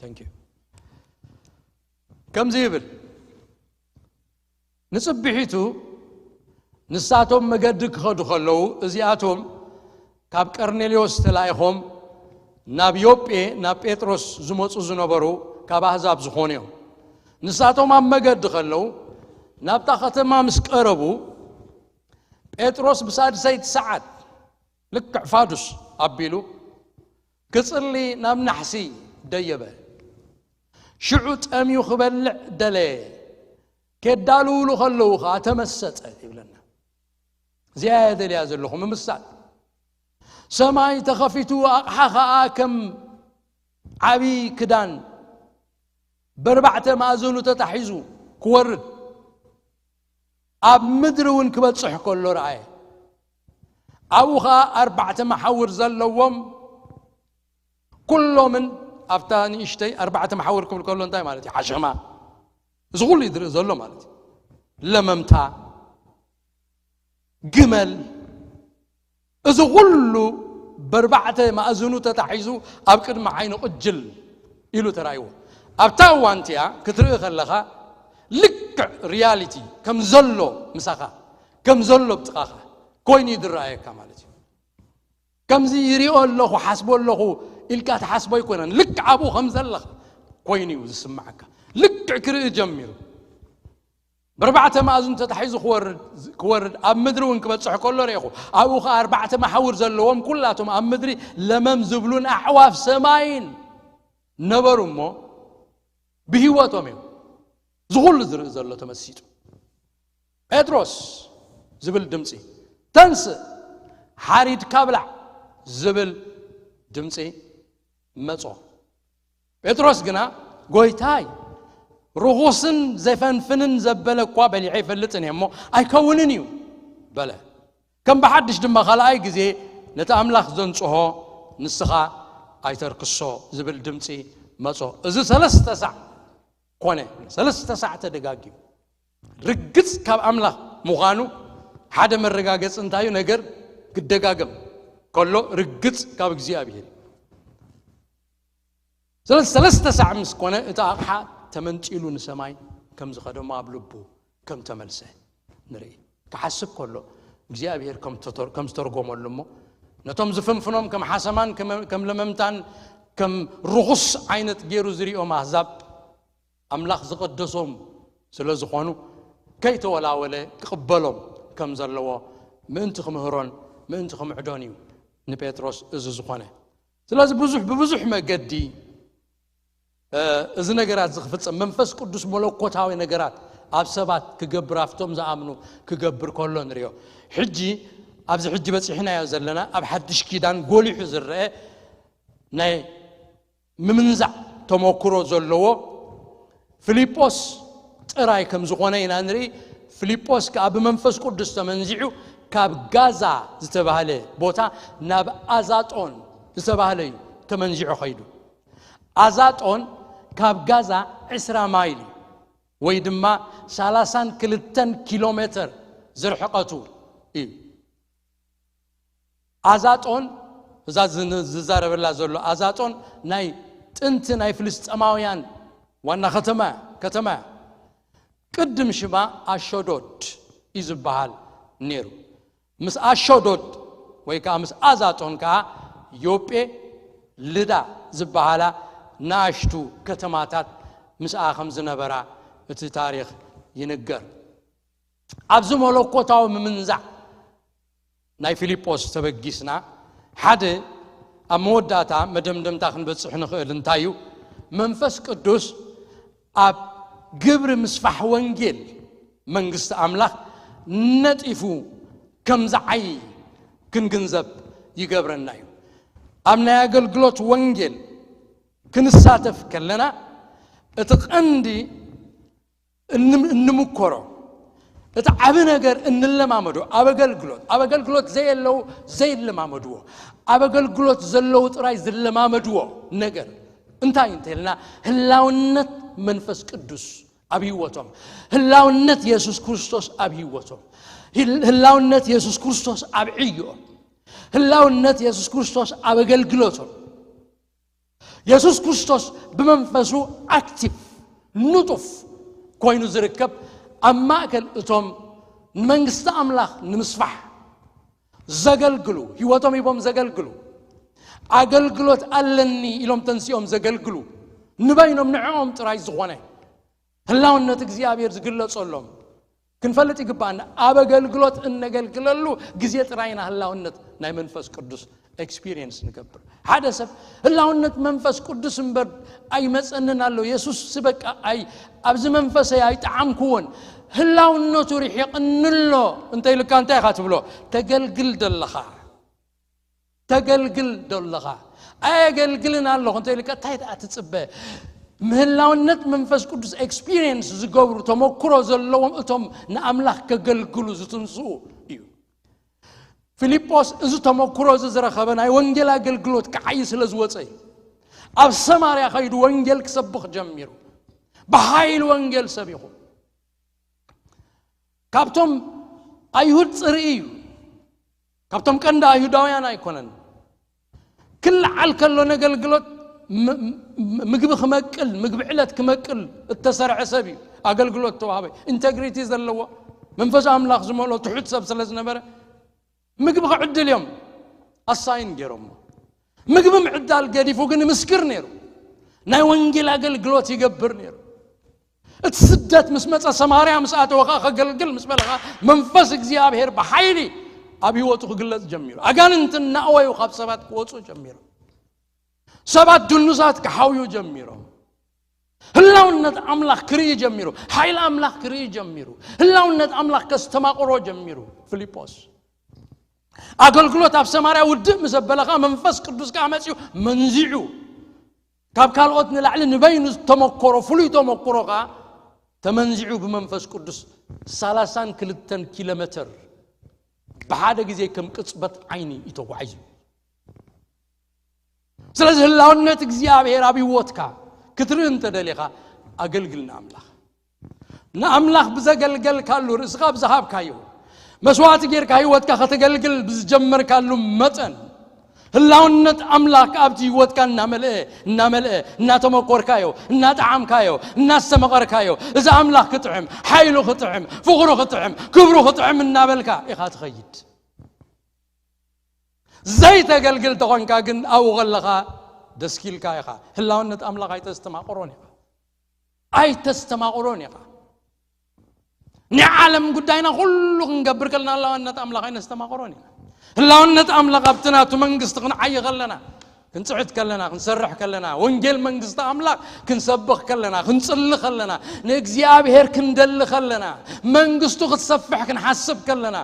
Thank you። ከምዚ ይብል፣ ንጽብሒቱ ንሳቶም መገዲ ክኸዱ ከለዉ፣ እዚኣቶም ካብ ቀርኔሌዎስ ተላኢኾም ናብ ዮጴ ናብ ጴጥሮስ ዝመጹ ዝነበሩ ካብ ኣህዛብ ዝኾኑ እዮም። ንሳቶም ኣብ መገዲ ከለዉ፣ ናብታ ከተማ ምስ ቀረቡ፣ ጴጥሮስ ብሳድሰይቲ ሰዓት ልክዕ ፋዱስ ኣቢሉ ክጽሊ ናብ ናሕሲ ደየበ። ሽዑ ጠምዩ ክበልዕ ደለየ። ኬዳልውሉ ከለዉ ኸኣ ተመሰጠ ይብለና። እዚኣ እየ ደልያ ዘለኹ ምምሳል። ሰማይ ተኸፊቱ፣ ኣቕሓ ኸኣ ከም ዓብዪ ክዳን በርባዕተ ማእዝኑ ተታሒዙ ክወርድ፣ ኣብ ምድሪ እውን ክበጽሕ ከሎ ረኣየ። ኣብኡ ኸኣ ኣርባዕተ መሓውር ዘለዎም ኩሎምን፣ ኣብታ ንእሽተይ ኣርባዕተ መሓውር ክብል ከሎ እንታይ ማለት እዩ? ሓሸማ። እዚ ኩሉ እዩ ዝርኢ ዘሎ ማለት እዩ። ለመምታ፣ ግመል፣ እዚ ኩሉ በርባዕተ ማእዝኑ ተታሒዙ ኣብ ቅድሚ ዓይኑ ቅጅል ኢሉ ተራእይዎ። ኣብታ እዋን እቲኣ ክትርኢ ከለኻ፣ ልክዕ ሪያሊቲ ከም ዘሎ ምሳኻ፣ ከም ዘሎ ብጥቓኻ ኮይኑ እዩ ዝረኣየካ ማለት እዩ። ከምዚ ይሪኦ ኣለኹ፣ ሓስቦ ኣለኹ ኢልካ ትሓስቦ ኣይኮነን። ልክዕ ኣብኡ ከም ዘለኻ ኮይኑ እዩ ዝስምዓካ። ልክዕ ክርኢ ጀሚሩ። በርባዕተ ማእዝኑ ተታሒዙ ክወርድ፣ ክወርድ፣ ኣብ ምድሪ እውን ክበጽሕ ከሎ ርኤኹ። ኣብኡ ኸኣ ኣርባዕተ መሓውር ዘለዎም፣ ኩላቶም ኣብ ምድሪ ለመም ዝብሉን ኣዕዋፍ ሰማይን ነበሩ እሞ፣ ብህይወቶም እዮም። እዚ ኩሉ ዝርኢ ዘሎ ተመሲጡ። "ጴጥሮስ" ዝብል ድምጺ፣ "ተንስእ፣ ሓሪድካ ብላዕ" ዝብል ድምጺ መጾ። ጴጥሮስ ግና፣ "ጐይታይ፣ ርኹስን ዘፈንፍንን ዘበለ እኳ በሊዐ ኣይፈልጥን እየ እሞ፣ ኣይከውንን እዩ" በለ። ከም ብሓድሽ ድማ ካልኣይ ግዜ፣ "ነቲ ኣምላኽ ዘንጽሆ ንስኻ ኣይተርክሶ" ዝብል ድምጺ መጾ። እዚ ሰለስተ ሳዕ ኮነ። ሰለስተ ሳዕ ተደጋጊሙ። ርግጽ ካብ ኣምላኽ ምዃኑ ሓደ መረጋገጺ እንታይ እዩ? ነገር ክደጋገም ከሎ ርግጽ ካብ እግዚኣብሔር እዩ። ስለዚ ሰለስተ ሳዕ ምስ ኮነ፣ እቲ ኣቕሓ ተመንጢሉ ንሰማይ ከም ዝኸደ እሞ ኣብ ልቡ ከም ተመልሰ ንርኢ። ክሓስብ ከሎ እግዚኣብሔር ከም ተተር-፣ ከም ዝተርጎመሉ እሞ፣ ነቶም ዝፍንፍኖም ከም ሓሰማን ከም፣ ከም ለመምታን ከም ርኹስ ዓይነት ገይሩ ዝሪኦም ኣህዛብ ኣምላኽ ዝቐደሶም ስለ ዝኾኑ ከይተወላወለ ክቕበሎም ከም ዘለዎ ምእንቲ ክምህሮን ምእንቲ ክምዕዶን እዩ ንጴጥሮስ እዚ ዝኾነ። ስለዚ ብዙሕ ብብዙሕ መገዲ እዚ ነገራት ዝክፍጸም መንፈስ ቅዱስ መለኮታዊ ነገራት ኣብ ሰባት ክገብር ኣብቶም ዝኣምኑ ክገብር ከሎ ንሪኦ። ሕጂ ኣብዚ ሕጂ በፂሕናዮ ዘለና ኣብ ሓድሽ ኪዳን ጎሊሑ ዝረአ ናይ ምምንዛዕ ተመክሮ ዘለዎ ፊልጶስ ጥራይ ከም ዝኾነ ኢና ንርኢ። ፊልጶስ ከኣ ብመንፈስ ቅዱስ ተመንዚዑ ካብ ጋዛ ዝተባህለ ቦታ ናብ ኣዛጦን ዝተባህለ እዩ ተመንዚዑ ኸይዱ። ኣዛጦን ካብ ጋዛ ዕስራ ማይል እዩ፣ ወይ ድማ ሰላሳን ክልተን ኪሎ ሜተር ዝርሕቀቱ እዩ። ኣዛጦን እዛ ዝን- ዝዛረበላ ዘሎ ኣዛጦን ናይ ጥንቲ ናይ ፍልስጤማውያን ዋና ከተማ ከተማ እያ። ቅድም ሽማ ኣሸዶድ እዩ ዝበሃል ነይሩ። ምስ ኣሸዶድ ወይ ከዓ ምስ ኣዛጦን ከዓ ዮጴ፣ ልዳ ዝበሃላ ንኣሽቱ ከተማታት ምስኣ ከም ዝነበራ እቲ ታሪኽ ይንገር። ኣብዚ መለኮታዊ ምምንዛዕ ናይ ፊልጶስ ተበጊስና ሓደ ኣብ መወዳእታ መደምደምታ ክንበጽሕ ንኽእል እንታይ እዩ? መንፈስ ቅዱስ ኣብ ግብሪ ምስፋሕ ወንጌል መንግስቲ ኣምላኽ ነጢፉ ከም ዝዓይ ክንግንዘብ ይገብረና እዩ። ኣብ ናይ ኣገልግሎት ወንጌል ክንሳተፍ ከለና እቲ ቀንዲ እንም- እንምኮሮ እቲ ዓቢ ነገር እንለማመዶ ኣብ ኣገልግሎት ኣብ ኣገልግሎት ዘየለዉ ዘይለማመድዎ ኣብ ኣገልግሎት ዘለዉ ጥራይ ዝለማመድዎ ነገር እንታይ እንተልና ህላውነት መንፈስ ቅዱስ ኣብ ህይወቶም፣ ህላውነት የሱስ ክርስቶስ ኣብ ህይወቶም፣ ህል- ህላውነት የሱስ ክርስቶስ ኣብ ዕዮኦም፣ ህላውነት የሱስ ክርስቶስ ኣብ ኣገልግሎቶም። የሱስ ክርስቶስ ብመንፈሱ ኣክቲቭ፣ ንጡፍ ኮይኑ ዝርከብ፣ ኣብ ማእከል እቶም ንመንግስቲ ኣምላኽ ንምስፋሕ ዘገልግሉ፣ ህይወቶም ሂቦም ዘገልግሉ፣ ኣገልግሎት ኣለኒ ኢሎም ተንሲኦም ዘገልግሉ፣ ንበይኖም ንዕኦም ጥራይ ዝኾነ ህላውነት እግዚኣብሔር ዝግለጸሎም ክንፈልጥ ይግባና። ኣብ ኣገልግሎት እነገልግለሉ ግዜ ጥራይና ህላውነት ናይ መንፈስ ቅዱስ ኤክስፒሪየንስ ንገብር። ሓደ ሰብ ህላውነት መንፈስ ቅዱስ እምበር ኣይመጸንን ኣሎ፣ የሱስ በቃ ኣይ ኣብዚ መንፈሰይ ኣይጠዓምክዎን፣ ህላውነቱ ርሒቕኒ ኣሎ እንተ ኢልካ እንታይ ኢኻ ትብሎ? ተገልግል ደለኻ። ተገልግል ደለኻ። ኣየገልግልን ኣለኹ እንተ ኢልካ እንታይ ደኣ ትጽበ? ምህላውነት መንፈስ ቅዱስ ኤክስፒሪየንስ ዝገብሩ ተመክሮ ዘለዎም እቶም ንኣምላኽ ከገልግሉ ዝትንስኡ እዩ። ፊልጶስ እዚ ተመክሮ እዚ ዝረኸበ ናይ ወንጌል ኣገልግሎት ክዓይ ስለ ዝወፀ እዩ። ኣብ ሰማርያ ከይዱ ወንጌል ክሰብኽ ጀሚሩ። ብሓይሊ ወንጌል ሰቢኹ። ካብቶም ኣይሁድ ፅርኢ እዩ። ካብቶም ቀንዲ ኣይሁዳውያን ኣይኮነን። ክለዓል ከሎ ነገልግሎት ም- ም- ምግቢ ክመቅል፣ ምግቢ ዕለት ክመቅል እተሰርዐ ሰብ እዩ። ኣገልግሎት ተዋህበ። ኢንቴግሪቲ ዘለዎ፣ መንፈስ ኣምላኽ ዝመልኦ ትሑት ሰብ ስለ ዝነበረ ምግቢ ክዕድል እዮም ኣሳይን ገይሮሞ። ምግቢ ምዕዳል ገዲፉ ግን ምስክር ነይሩ። ናይ ወንጌል ኣገልግሎት ይገብር ነይሩ። እቲ ስደት ምስ መጸ ሰማርያ ምስ ኣተወ ኸኣ ከገልግል ምስ በለኻ መንፈስ እግዚኣብሔር ብሓይሊ ኣብ ህይወቱ ክግለጽ ጀሚሩ። ኣጋንንት እናእወዩ ካብ ሰባት ክወጹ ጀሚሩ። ሰባት ድኑሳት ክሓውዩ ጀሚሮም። ህላውነት ኣምላኽ ክርኢ ጀሚሩ። ሓይሊ ኣምላኽ ክርኢ ጀሚሩ። ህላውነት ኣምላኽ ከስተማቕሮ ጀሚሩ። ፊልጶስ ኣገልግሎት ኣብ ሰማርያ ውድእ ምስ ኣበለኻ መንፈስ ቅዱስ ከኣ መጺኡ መንዚዑ ካብ ካልኦት ንላዕሊ ንበይኑ ዝተመኮሮ ፍሉይ ተመክሮ ከኣ ተመንዚዑ ብመንፈስ ቅዱስ ሰላሳን ክልተን ኪሎ ሜተር ብሓደ ግዜ ከም ቅጽበት ዓይኒ እዩ ተጓዒዙ። ስለዚ ህላውነት እግዚኣብሔር ኣብ ህይወትካ ክትርኢ እንተደሊኻ ኣገልግል ንኣምላኽ። ንኣምላኽ ብዘገልገልካሉ ርእስኻ ብዝሃብካዮ መስዋዕቲ ጌርካ ህይወትካ ከተገልግል ብዝጀመርካሉ መጠን ህላውነት ኣምላኽ ኣብቲ ህይወትካ እናመልአ እናመልአ እናተመኮርካዮ እናጠዓምካዮ እናስተመቐርካዮ እዚ ኣምላኽ ክጥዕም ሓይሉ ክጥዕም ፍቕሩ ክጥዕም ክብሩ ክጥዕም እናበልካ ኢኻ ትኸይድ። ዘይተገልግል ተኾንካ ግን ኣብኡ ከለኻ ደስኪልካ ኢኻ። ህላውነት ኣምላኽ ኣይተስተማቕሮን ኢኻ። ኣይተስተማቕሮን ኢኻ። ናይ ዓለም ጉዳይና ኩሉ ክንገብር ከለና ህላውነት ኣምላኽ ኣይነስተማቕሮን ኢና። ህላውነት ኣምላኽ ኣብቲ ናቱ መንግስቲ ክንዓይ ከለና፣ ክንጽዕት ከለና፣ ክንሰርሕ ከለና፣ ወንጌል መንግስቲ ኣምላኽ ክንሰብኽ ከለና፣ ክንጽሊ ከለና፣ ንእግዚኣብሔር ክንደሊ ከለና፣ መንግስቱ ክትሰፍሕ ክንሓስብ ከለና፣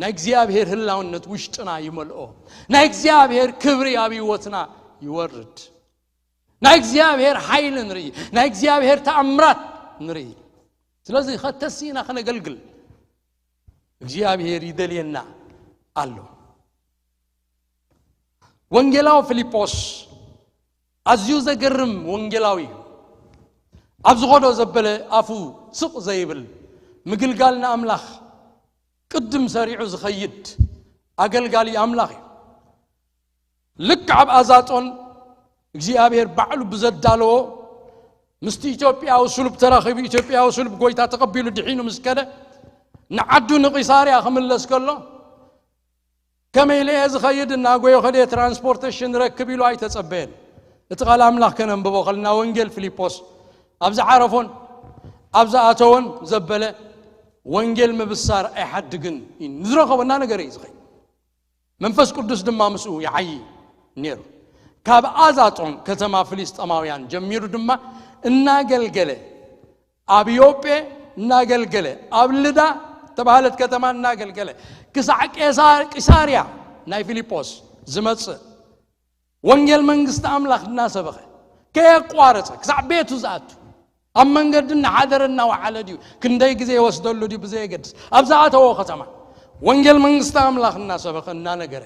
ናይ እግዚኣብሔር ህላውነት ውሽጥና ይመልኦ። ናይ እግዚኣብሔር ክብሪ ኣብ ህይወትና ይወርድ። ናይ እግዚኣብሔር ሓይሊ ንርኢ። ናይ እግዚኣብሔር ተኣምራት ንርኢ። ስለዚ ከተሲእና ከነገልግል እግዚኣብሔር ይደልየና ኣሎ። ወንጌላዊ ፊልጶስ ኣዝዩ ዘገርም ወንጌላዊ እዩ። ኣብ ዝኸዶ ዘበለ ኣፉ ስቕ ዘይብል፣ ምግልጋል ንኣምላኽ ቅድም ሰሪዑ ዝኸይድ ኣገልጋሊ ኣምላኽ እዩ። ልክዕ ኣብ ኣዛጦን እግዚኣብሔር ባዕሉ ብዘዳለዎ ምስቲ ኢትዮጵያዊ ስሉብ ተራኺቡ፣ ኢትዮጵያዊ ስሉብ ጎይታ ተቐቢሉ ድሒኑ ምስ ከደ፣ ንዓዱ ንቂሳርያ ክምለስ ከሎ፣ ከመይ ኢለ እየ ዝኸይድ? እናጎየ ከደ ትራንስፖርቴሽን ረክብ ኢሉ ኣይተጸበየን። እቲ ቃል ኣምላኽ ከነንብቦ ከለና፣ ወንጌል ፊልጶስ ኣብ ዝዓረፎን ኣብ ዝኣተወን ዘበለ፣ ወንጌል ምብሳር ኣይሓድግን እዩ። ንዝረኸበና ነገር እዩ ዝኸይድ። መንፈስ ቅዱስ ድማ ምስኡ ይዓዪ ነይሩ። ካብ ኣዛጦን ከተማ ፍልስጤማውያን ጀሚሩ ድማ እናገልገለ፣ ኣብ ዮጴ እናገልገለ፣ ኣብ ልዳ ተባህለት ከተማ እናገልገለ፣ ክሳዕ ቄሳር-፣ ቂሳርያ ናይ ፊልጶስ ዝመጽእ፣ ወንጌል መንግስቲ ኣምላኽ እናሰበኸ ከየቋረጸ ክሳዕ ቤቱ ዝኣቱ፣ ኣብ መንገዲ እናሓደረ እናወዓለ ድዩ፣ ክንደይ ግዜ ይወስደሉ ድዩ ብዘየገድስ፣ ኣብ ዝኣተዎ ከተማ ወንጌል መንግስቲ ኣምላኽ እናሰበኸ እናነገረ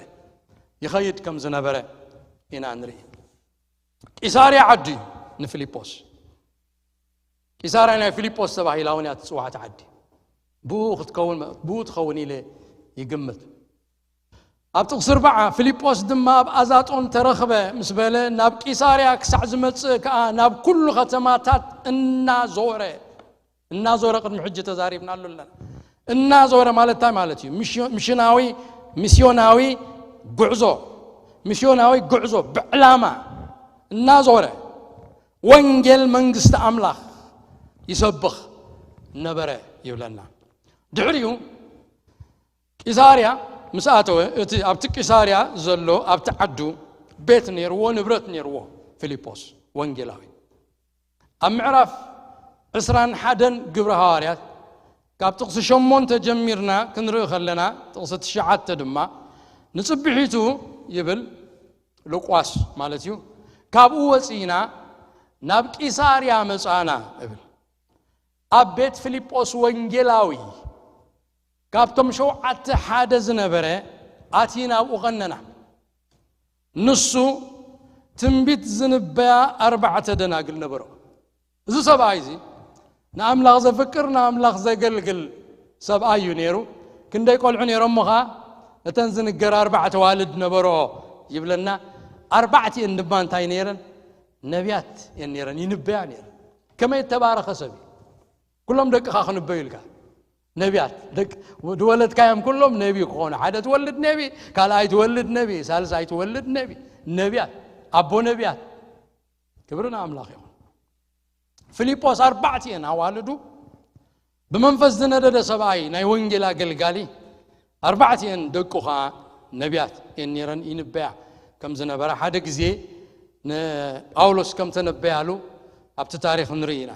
ይኸይድ ከም ዝነበረ ኢና ንርኢ። ቂሳርያ ዓዱ እዩ ንፊልጶስ። ቂሳርያ ናይ ፊልጶስ ተባሂላ እውን እያ ትጽዋዕ፣ እቲ ዓዲ። ብኡ ክትከውን፣ ብኡ ትኸውን ኢለ ይግምት። ኣብ ጥቕሲ ኣርባዓ፣ ፊልጶስ ድማ ኣብ ኣዛጦን ተረኽበ ምስ በለ፣ ናብ ቂሳርያ ክሳዕ ዝመጽእ ከኣ ናብ ኩሉ ከተማታት እናዞረ፣ እናዞረ፣ ቅድሚ ሕጂ ተዛሪብናሉ ኣለና። እናዞረ ማለት እንታይ ማለት እዩ? ሚስዮ-፣ ሚሽናዊ፣ ሚስዮናዊ ጉዕዞ፣ ሚስዮናዊ ጉዕዞ ብዕላማ እናዞረ ወንጌል መንግስቲ ኣምላኽ ይሰብኽ ነበረ ይብለና። ድሕሪኡ ቂሳርያ ምስ ኣተወ፣ እቲ ኣብቲ ቂሳርያ ዘሎ፣ ኣብቲ ዓዱ ቤት ነይርዎ፣ ንብረት ነይርዎ ፊልጶስ ወንጌላዊ። ኣብ ምዕራፍ ዕስራን ሓደን ግብሪ ሃዋርያት፣ ካብ ጥቕሲ ሸሞንተ ጀሚርና ክንርኢ ከለና፣ ጥቕሲ ትሽዓተ ድማ፣ ንጽብሒቱ ይብል ሉቃስ ማለት እዩ፣ ካብኡ ወጺእና ናብ ቂሳርያ መጻእና እብል። ኣብ ቤት ፊልጶስ ወንጌላዊ ካብቶም ሸውዓተ ሓደ ዝነበረ ኣቲና ኣብኡ ቐነና። ንሱ ትንቢት ዝንበያ ኣርባዕተ ደናግል ነበሮ። እዚ ሰብኣይ እዚ ንኣምላኽ ዘፍቅር፣ ንኣምላኽ ዘገልግል ሰብኣይ እዩ ነይሩ። ክንደይ ቆልዑ ነይሮሞ ኸኣ፣ እተን ዝንገር ኣርባዕተ ዋልድ ነበሮ ይብለና። ኣርባዕቲኤን ድማ እንታይ ነይረን? ነቢያት እየን ነይረን፣ ይንበያ ነይረን። ከመይ እተባረኸ ሰብ እዩ! ኩሎም ደቅኻ ክንበዩ ኢልካ። ነቢያት፣ ደቅ-፣ ዝወለድካዮም ኩሎም ነቢ ክኾኑ። ሓደ ትወልድ ነቢ፣ ካልኣይ ትወልድ ነቢ፣ ሳልሳይ ትወልድ ነቢ። ነቢያት፣ ኣቦ ነቢያት። ክብሪ ንኣምላኽ ይኹን። ፊልጶስ ኣርባዕቲኤን ኣዋልዱ ብመንፈስ ዝነደደ ሰብኣይ፣ ናይ ወንጌል ኣገልጋሊ፣ ኣርባዕቲኤን ደቁ ኸኣ ነቢያት እየን ነይረን፣ ይንበያ ከም ዝነበራ ሓደ ግዜ ንጳውሎስ ከም ተነበያሉ ኣብቲ ታሪኽ ንርኢ ኢና።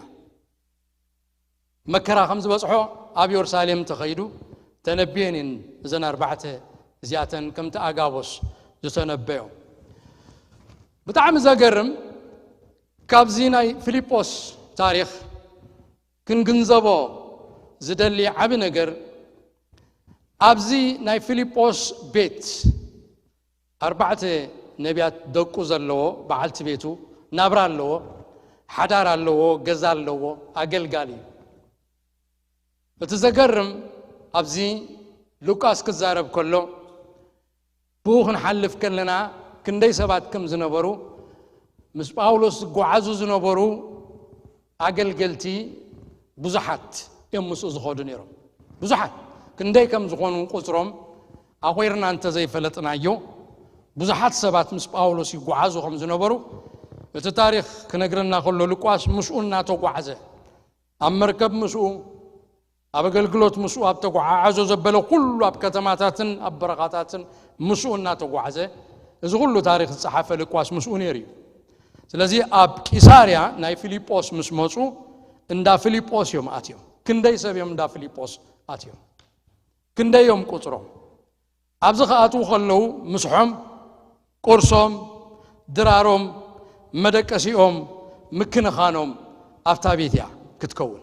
መከራ ከም ዝበጽሖ ኣብ የሩሳሌም ተኸይዱ ተነብየን እየን እዘን ኣርባዕተ እዚኣተን ከምቲ ኣጋቦስ ዝተነበዮ። ብጣዕሚ ዘገርም፣ ካብዚ ናይ ፊልጶስ ታሪኽ ክንግንዘቦ ዝደሊ ዓቢ ነገር፣ ኣብዚ ናይ ፊልጶስ ቤት ኣርባዕተ ነቢያት ደቁ ዘለዎ፣ በዓልቲ ቤቱ ናብራ ኣለዎ፣ ሓዳር ኣለዎ፣ ገዛ ኣለዎ፣ ኣገልጋሊ እዩ። እቲ ዘገርም፣ ኣብዚ ሉቃስ ክዛረብ ከሎ፣ ብኡ ክንሓልፍ ከለና ክንደይ ሰባት ከም ዝነበሩ፣ ምስ ጳውሎስ ዝጓዓዙ ዝነበሩ ኣገልገልቲ ብዙሓት እዮም ምስኡ ዝኸዱ ነይሮም። ብዙሓት፣ ክንደይ ከም ዝኾኑ ቁጽሮም ኣቑርና እንተ ዘይፈለጥናዮ፣ ብዙሓት ሰባት ምስ ጳውሎስ ይጓዓዙ ከም ዝነበሩ እቲ ታሪኽ ክነግረና ከሎ፣ ሉቃስ ምስኡ እናተጓዕዘ፣ ኣብ መርከብ ምስኡ፣ ኣብ ኣገልግሎት ምስኡ ኣብ ተጓዓዓዞ ዘበለ ኩሉ፣ ኣብ ከተማታትን ኣብ በረኻታትን ምስኡ እናተጓዕዘ፣ እዚ ኩሉ ታሪኽ ዝጸሓፈ ሉቃስ ምስኡ ነይሩ እዩ። ስለዚ ኣብ ቂሳርያ ናይ ፊልጶስ ምስ መጹ፣ እንዳ ፊልጶስ እዮም ኣትዮም። ክንደይ ሰብ እዮም እንዳ ፊልጶስ ኣትዮም? ክንደይ እዮም ቁጽሮም? ኣብዚ ክኣትዉ ከለዉ፣ ምስሖም፣ ቁርሶም፣ ድራሮም፣ መደቀሲኦም፣ ምክንኻኖም ኣብታ ቤት እያ ክትከውን።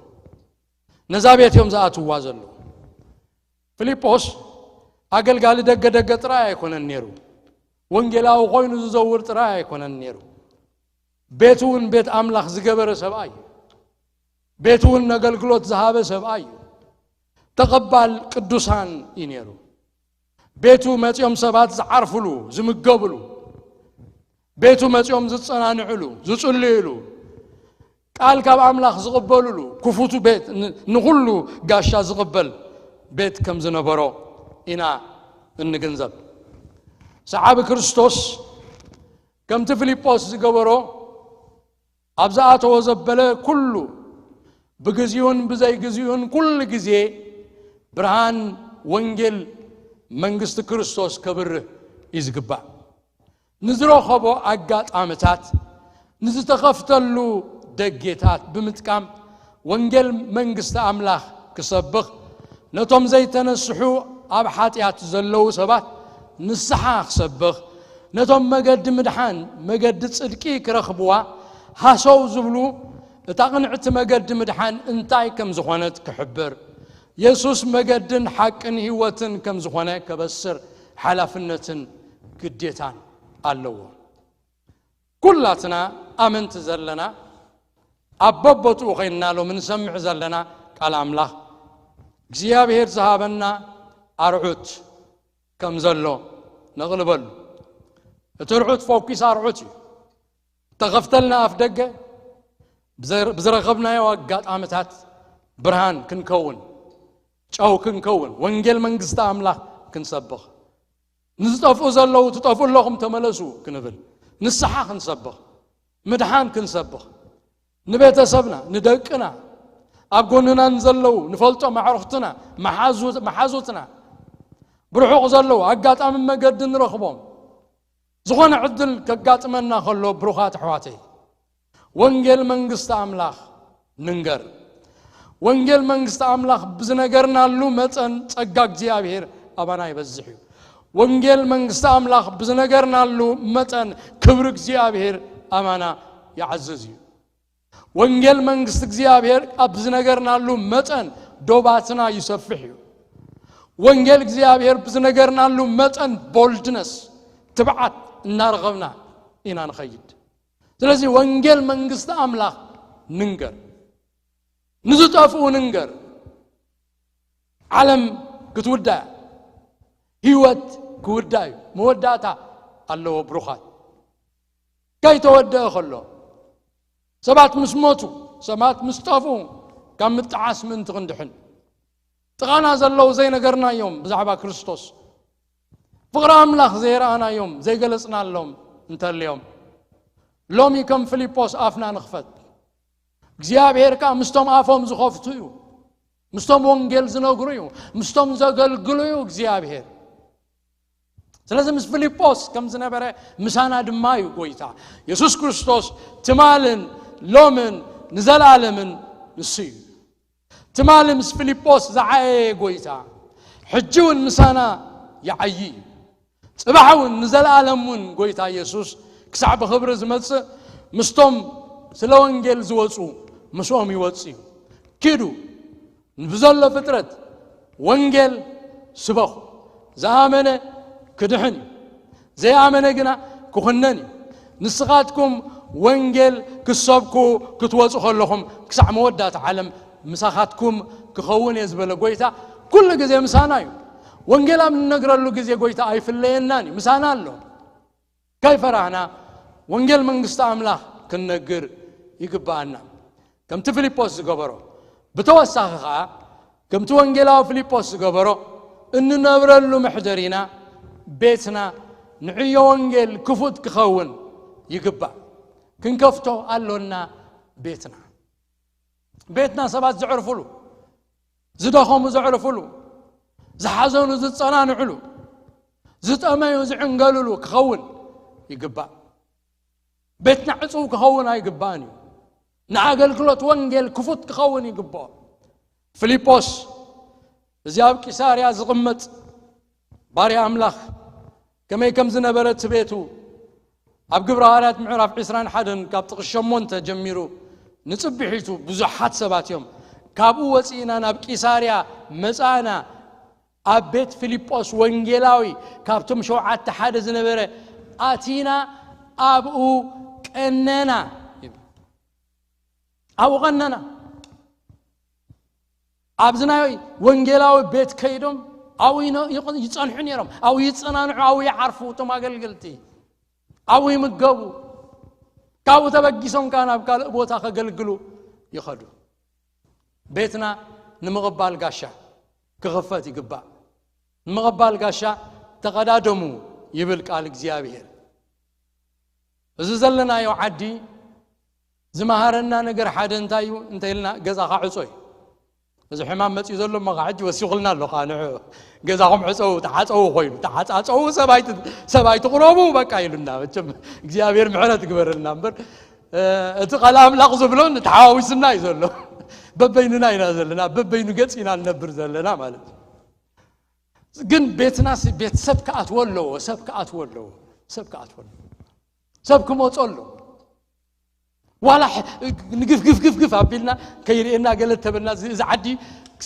ነዛ ቤት እዮም ዝኣትውዋ ዘለዉ። ፊልጶስ ኣገልጋሊ ደገ ደገ ጥራይ ኣይኮነን ነይሩ። ወንጌላዊ ኮይኑ ዝዘውር ጥራይ ኣይኮነን ነይሩ። ቤቱ እውን ቤት ኣምላኽ ዝገበረ ሰብኣይ እዩ። ቤቱ እውን ነገልግሎት ዝሃበ ሰብኣይ እዩ። ተቐባል ቅዱሳን እዩ ነይሩ። ቤቱ መጺኦም ሰባት ዝዓርፍሉ፣ ዝምገብሉ፣ ቤቱ መጺኦም ዝጸናንዕሉ፣ ዝጽልዩሉ፣ ቃል ካብ ኣምላኽ ዝቕበሉሉ ክፉቱ ቤት፣ ን-፣ ንኹሉ ጋሻ ዝቕበል ቤት ከም ዝነበሮ ኢና እንግንዘብ። ሰዓቢ ክርስቶስ ከምቲ ፊልጶስ ዝገበሮ፣ ኣብ ዝኣተዎ ዘበለ ኩሉ፣ ብግዚኡን ብዘይግዚኡን ኩሉ ግዜ ብርሃን ወንጌል መንግስቲ ክርስቶስ ከብርህ እዩ ዝግባእ። ንዝረኸቦ ኣጋጣምታት፣ ንዝተኸፍተሉ ደጌታት ብምጥቃም ወንጌል መንግስቲ ኣምላኽ ክሰብኽ፣ ነቶም ዘይተነስሑ ኣብ ሓጢኣት ዘለዉ ሰባት ንስሓ ክሰብኽ፣ ነቶም መገዲ ምድሓን፣ መገዲ ጽድቂ ክረኽብዋ ሃሰው ዝብሉ፣ እታ ቅንዕቲ መገዲ ምድሓን እንታይ ከም ዝኾነት ክሕብር፣ የሱስ መገድን ሓቅን ህይወትን ከም ዝኾነ ከበስር ሓላፍነትን ግዴታን ኣለዎ። ኩላትና ኣመንቲ ዘለና፣ ኣብ በቦትኡ ኸይንና ሎሚ ንሰምዕ ዘለና ቃል ኣምላኽ፣ እግዚኣብሔር ዝሃበና ኣርዑት ከም ዘሎ ነቕልበሉ። እቲ ርዑት ፎኪስ ኣርዑት እዩ። ተኸፍተልና ኣፍ ደገ፣ ብዘ-፣ ብዝረኸብናዮ ኣጋጣምታት ብርሃን ክንከውን፣ ጨው ክንከውን፣ ወንጌል መንግስቲ ኣምላኽ ክንሰብኽ፣ ንዝጠፍኡ ዘለዉ፣ "ትጠፍኡ ኣለኹም፣ ተመለሱ" ክንብል፣ ንስሓ ክንሰብኽ፣ ምድሓን ክንሰብኽ፣ ንቤተሰብና፣ ንደቅና፣ ኣብ ጎንና ንዘለዉ፣ ንፈልጦም ኣዕሩኽትና፣ መሓዙ-፣ መሓዙትና፣ ብርሑቕ ዘለዉ፣ ኣጋጣሚ መገዲ ንረኽቦም፣ ዝኾነ ዕድል ከጋጥመና ከሎ፣ ብሩኻት ኣሕዋተይ፣ ወንጌል መንግስቲ ኣምላኽ ንንገር። ወንጌል መንግስቲ ኣምላኽ ብዝነገርናሉ መጠን ጸጋ እግዚኣብሔር ኣባና ይበዝሕ እዩ። ወንጌል መንግስቲ ኣምላኽ ብዝነገርናሉ መጠን ክብሪ እግዚኣብሔር ኣባና ይዓዝዝ እዩ። ወንጌል መንግስቲ እግዚኣብሔር ኣብ ዝነገርናሉ መጠን ዶባትና ይሰፍሕ እዩ። ወንጌል እግዚኣብሔር ብዝነገርናሉ መጠን ቦልድነስ፣ ትብዓት እናረኸብና ኢና ንኸይድ። ስለዚ ወንጌል መንግስቲ ኣምላኽ ንንገር፣ ንዝጠፍኡ ንንገር። ዓለም ክትውዳእ፣ ህይወት ክውዳእ እዩ። መወዳእታ ኣለዎ ብሩኻት። ከይተወደአ ከሎ፣ ሰባት ምስ ሞቱ፣ ሰባት ምስ ጠፍኡ፣ ካብ ምጥዓስ ምእንቲ ክንድሕን፣ ጥቓና ዘለዉ ዘይነገርናዮም ብዛዕባ ክርስቶስ፣ ፍቕሪ ኣምላኽ ዘይረኣናዮም፣ ዘይገለጽናሎም እንተልዮም፣ ሎሚ ከም ፊልጶስ ኣፍና ንኽፈት። እግዚኣብሔር ከኣ ምስቶም ኣፎም ዝኸፍቱ እዩ፣ ምስቶም ወንጌል ዝነግሩ እዩ፣ ምስቶም ዘገልግሉ እዩ እግዚኣብሔር። ስለዚ ምስ ፊልጶስ ከም ዝነበረ ምሳና ድማ እዩ ጎይታ። የሱስ ክርስቶስ ትማልን ሎምን ንዘለኣለምን ንሱ እዩ። ትማሊ ምስ ፊልጶስ ዝዓየየ ጎይታ፣ ሕጂ እውን ምሳና ይዓዪ እዩ። ጽባሕ እውን ንዘለኣለም እውን ጎይታ የሱስ ክሳዕ ብኽብሪ ዝመጽእ፣ ምስቶም ስለ ወንጌል ዝወጹ ምስኦም ይወጽእ እዩ። ኪዱ፣ ንብዘሎ ፍጥረት ወንጌል ስበኹ። ዝኣመነ ክድሕን እዩ፣ ዘይኣመነ ግና ክኹነን እዩ። ንስኻትኩም ወንጌል ክትሰብኩ ክትወጹ ከለኹም፣ ክሳዕ መወዳእታ ዓለም ምሳኻትኩም ክኸውን እየ ዝበለ ጎይታ፣ ኩሉ ግዜ ምሳና እዩ። ወንጌል ኣብ ንነግረሉ ግዜ ጎይታ ኣይፍለየናን እዩ፣ ምሳና ኣሎ። ከይፈራህና ወንጌል መንግስቲ ኣምላኽ ክንነግር ይግብኣና፣ ከምቲ ፊልጶስ ዝገበሮ። ብተወሳኺ ኸኣ፣ ከምቲ ወንጌላዊ ፊልጶስ ዝገበሮ፣ እንነብረሉ መሕደሪና፣ ቤትና፣ ንዕዮ ወንጌል ክፉት ክኸውን ይግባእ። ክንከፍቶ ኣሎና። ቤትና ቤትና ሰባት ዘዕርፍሉ፣ ዝደኸሙ ዘዕርፍሉ፣ ዝሓዘኑ ዝጸናንዕሉ፣ ዝጠመዩ ዝዕንገልሉ ክኸውን ይግባእ። ቤትና ዕጹው ክኸውን ኣይግባእን እዩ። ንኣገልግሎት ወንጌል ክፉት ክኸውን ይግብኦ። ፊልጶስ፣ እዚ ኣብ ቂሳርያ ዝቕመጥ ባርያ ኣምላኽ፣ ከመይ ከም ዝነበረ እቲ ቤቱ ኣብ ግብረ ሃዋርያት ምዕራፍ ዕስራን ሓደን ካብ ጥቕሲ ሸሞንተ ጀሚሩ ንጽብሒቱ ብዙሓት ሰባት እዮም። ካብኡ ወጺእና ናብ ቂሳርያ መጻእና፣ ኣብ ቤት ፊልጶስ ወንጌላዊ ካብቶም ሸውዓተ ሓደ ዝነበረ ኣቲና ኣብኡ ቀነና ይብል። ኣብኡ ቀነና። ኣብዚ ናይ ወንጌላዊ ቤት ከይዶም ኣብኡ ይነ-፣ ይቕ-፣ ይጸንሑ ነይሮም። ኣብኡ ይጸናንዑ፣ ኣብኡ ይዓርፉ እቶም ኣገልገልቲ። ኣብኡ ይምገቡ። ካብኡ ተበጊሶም ከኣ ናብ ካልእ ቦታ ከገልግሉ ይኸዱ። ቤትና ንምቕባል ጋሻ ክኽፈት ይግባእ። ንምቕባል ጋሻ ተቐዳደሙ ይብል ቃል እግዚኣብሔር። እዚ ዘለናዮ ዓዲ ዝመሃረና ነገር ሓደ እንታይ እዩ እንተ ኢልና፣ ገዛኻ ዕጾ እዩ። እዚ ሕማም መጺኡ ዘሎ እሞ ኸዓ ሕጂ ወሲኹልና ኣሎ ኸዓ ንዑ። ገዛኹም ዕጸው፣ ተዓጸው ኮይኑ፣ ተዓጻጸው፣ ሰብ ኣይት-፣ ሰብ ኣይትቕረቡ በቃ ኢሉና። መቸም እግዚኣብሔር ምሕረት ግበረልና እምበር፣ እ፣ እቲ ቃል ኣምላኽ ዝብሎን ተሓዋዊስና እዩ ዘሎ። በበይንና ኢና ዘለና፣ በበይኑ ገጽ ኢና ንነብር ዘለና ማለት እዩ። ግን ቤትና ሲ-፣ ቤት ሰብ ክኣትዎ ኣለዎ፣ ሰብ ክኣትዎ ኣለዎ፣ ሰብ ክኣትዎ ኣለዎ። ሰብ ክመጾ ኣለዎ። ዋላ ሕ-፣ ንግፍ ግፍ ግፍ ግፍ ኣቢልና ከይርእየና ገለ ተበልና፣ እዚ፣ እዚ ዓዲ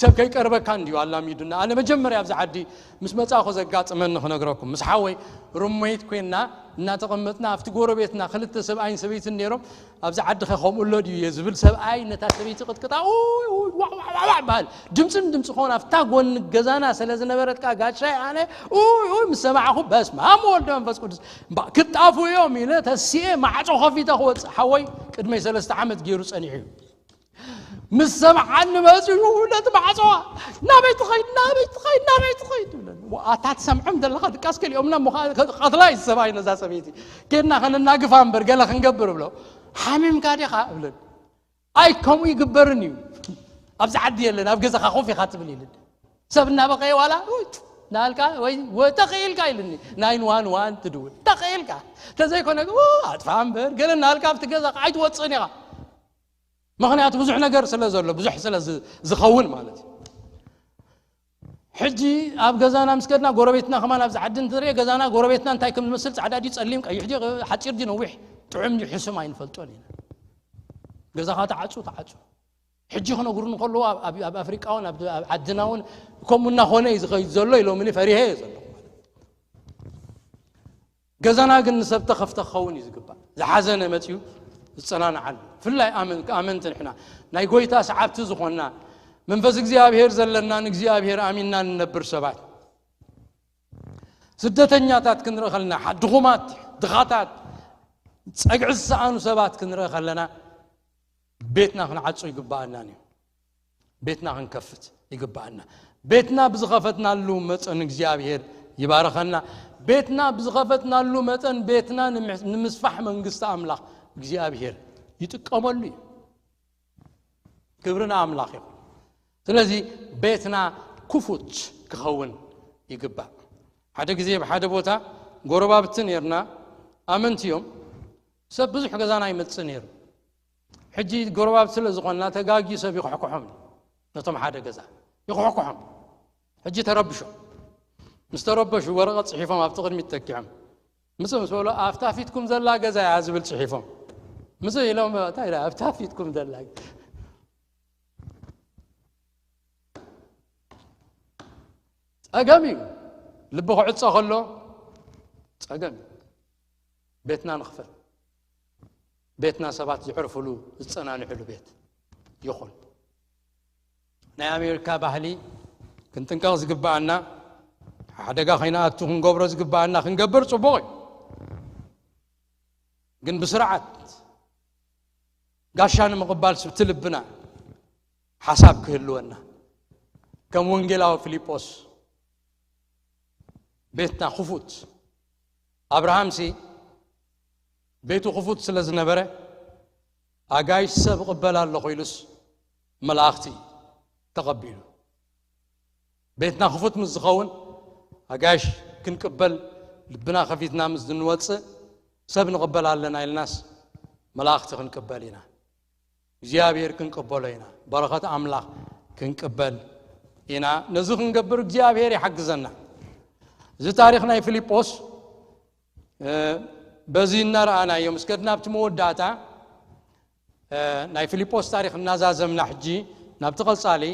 ሰብ ከይቀርበካ እንድዩ ኣላሚዱና። ኣነ መጀመርያ ኣብዚ ዓዲ ምስ መጻእኹ ዘጋጥመኒ ክነግረኩም። ምስ ሓወይ ሩምሜት ኮይንና እናተቐመጥና፣ ኣብቲ ጎረቤትና ክልተ ሰብኣይን ሰበይትን ነይሮም። ኣብዚ ዓዲ ኸ ከምኡ ኣሎ ድዩ እየ ዝብል፣ ሰብኣይ ነታ ሰበይቲ ቅጥቅጣ፣ ኡይ፣ ኡይ፣ ዋዕ፣ ዋዕ፣ ዋዕ፣ ዋዕ በሃል። ድምፅን ድምፂ ኾን፣ ኣብታ ጎኒ ገዛና ስለ ዝነበረት፣ ካ ጋሻይ ኣነ፣ ኡይ፣ ኡይ፣ ምስ ሰማዕኹ፣ በስመ ኣብ ወወልድ መንፈስ ቅዱስ፣ እምባ፣ ክጣፉ እዮም ኢለ ተሲኤ ማዕጾ ከፊተ ክወፅእ። ሓወይ ቅድመይ ሰለስተ ዓመት ገይሩ ጸኒሑ እዩ። ምስ ሰምዓኒ መጺኡ ነቲ ማዕጾ፣ "ናበይ ትኸይድ? ናበይ ትኸይድ? ናበይ ትኸይድ?" ትብለኒ። ዋ፣ ኣታ ትሰምዖም ዘለኻ ድቃስ ከሊኦምና እሞ ኸ-፣ ኸ-፣ ኸትላ እዩ ሰብኣይ ነዛ ሰበይቲ። "ኬድና ኸነናግፋ እምበር ገለ ክንገብር" እብሎ። "ሓሚምካ ዲኻ?" እብለኒ። "ኣይ፣ ከምኡ ይግበርን እዩ። ኣብዚ ዓዲ የለን፣ ኣብ ገዛኻ ኮፍ ኢኻ ትብል" ኢልን። ሰብ እናበኸየ ዋላ፣ "ኡይ" እናበልካ ወይ፣ ወይ ተኽኢልካ ኢልኒ። ናይን ዋን ዋን ትድውል። ተኽኢልካ። ተዘይኮነ ግን፣ "ኡ፣ ኣጥፍኣ እምበር" ገለ እናበልካ ኣብቲ ገዛ ኣይትወጽእን ኢኻ። ምኽንያቱ ብዙሕ ነገር ስለ ዘሎ፣ ብዙሕ ስለ ዝ-፣ ዝኸውን ማለት እዩ። ሕጂ ኣብ ገዛና ምስ ከድና፣ ጎረቤትና ከማን ኣብዚ ዓዲ እንትንሪኦ፣ ገዛና ጎረቤትና እንታይ ከም ዝመስል፣ ጻዕዳ ድዩ ጸሊም፣ ቀይሕ ድዩ፣ ሓጺር ድዩ ነዊሕ፣ ጥዑም ድዩ ሕሱም ኣይንፈልጦን ኢና። ገዛኻ ተዓጹ፣ ተዓጹ። ሕጂ ክነግሩኒ ከለዉ፣ ኣብ፣ ኣብ፣ ኣብ ኣፍሪቃ እውን፣ ኣብ፣ ኣብ ዓድና እውን ከምኡ እናኾነ እዩ ዝኸይድ ዘሎ ኢሎምኒ፣ ፈሪሀ እየ ዘለኹ ማለት እዩ። ገዛና ግን ንሰብ ተኸፍተ ክኸውን እዩ ዝግባእ። ዝሓዘነ መጺኡ ዝጸናንዓሉ። ብፍላይ ኣመን-፣ ኣመንቲ ንሕና፣ ናይ ጐይታ ሰዓብቲ ዝኾንና፣ መንፈስ እግዚኣብሔር ዘለና፣ ንእግዚኣብሔር ኣሚንና ንነብር ሰባት፣ ስደተኛታት ክንርኢ ከለና፣ ሓ-፣ ድኹማት፣ ድኻታት፣ ጸግዒ ዝሰኣኑ ሰባት ክንርኢ ከለና፣ ቤትና ክንዓጹ ይግብኣናን እዩ። ቤትና ክንከፍት ይግብኣና። ቤትና ብዝኸፈትናሉ መጠን እግዚኣብሔር ይባርኸና። ቤትና ብዝኸፈትናሉ መጠን ቤትና ንምሕ-፣ ንምስፋሕ መንግስቲ ኣምላኽ እግዚኣብሔር ይጥቀመሉ እዩ። ክብሪ ንኣምላኽ ይኹን። ስለዚ ቤትና ክፉት ክኸውን ይግባእ። ሓደ ግዜ ኣብ ሓደ ቦታ ጎረባብቲ ነርና፣ ኣመንቲ እዮም። ሰብ ብዙሕ ገዛና ይመጽእ ነይሩ። ሕጂ ጎረባብቲ ስለ ዝኾንና ተጋግዩ ሰብ ይኹሕኩሖም። ነቶም ሓደ ገዛ ይኹሕኩሖም። ሕጂ ተረብሾም። ምስ ተረበሹ ወረቐት ጽሒፎም ኣብቲ ቅድሚት ተኪዖም። ምጽእ ምስ በሉ፣ "ኣብታ ፊትኩም ዘላ ገዛ እያ" ዝብል ጽሒፎም። ምጽእ ኢሎም፣ "እንታይ ኢላ ኣብታ ፊትኩም ዘላ?" ጸገም እዩ። ልቢ ክዕጾ ከሎ ጸገም እዩ። ቤትና ንኽፈት። ቤትና ሰባት ዝዕርፍሉ፣ ዝጸናንዕሉ ቤት ይኹን። ናይ ኣሜሪካ ባህሊ ክንጥንቀቕ ዝግብኣና፣ ሓደጋ ከይንኣቱ ክንገብሮ ዝግብኣና ክንገብር ጽቡቕ እዩ። ግን ብስርዓት ጋሻ ንምቕባል ስብቲ ልብና ሓሳብ ክህልወና፣ ከም ወንጌላዊ ፊልጶስ ቤትና ክፉት። ኣብርሃምሲ ቤቱ ክፉት ስለ ዝነበረ፣ ኣጋይሽ ሰብ እቕበል ኣለኹ ኢሉስ መላእኽቲ ተቐቢሉ። ቤትና ክፉት ምስ ዝኸውን ኣጋይሽ ክንቅበል ልብና ከፊትና ምስ እንወፅእ፣ ሰብ ንቕበል ኣለና ኢልናስ መላእኽቲ ክንቅበል ኢና። እግዚኣብሔር ክንቅበሎ ኢና። በረኸት ኣምላኽ ክንቅበል ኢና። ነዚ ክንገብር እግዚኣብሔር ይሓግዘና። እዚ ታሪኽ ናይ ፊልጶስ በዚ እናረኣናዮ ምስ ከድና ኣብቲ መወዳእታ ናይ ፊልጶስ ታሪኽ እናዛዘምና ሕጂ ናብቲ ቀጻሊ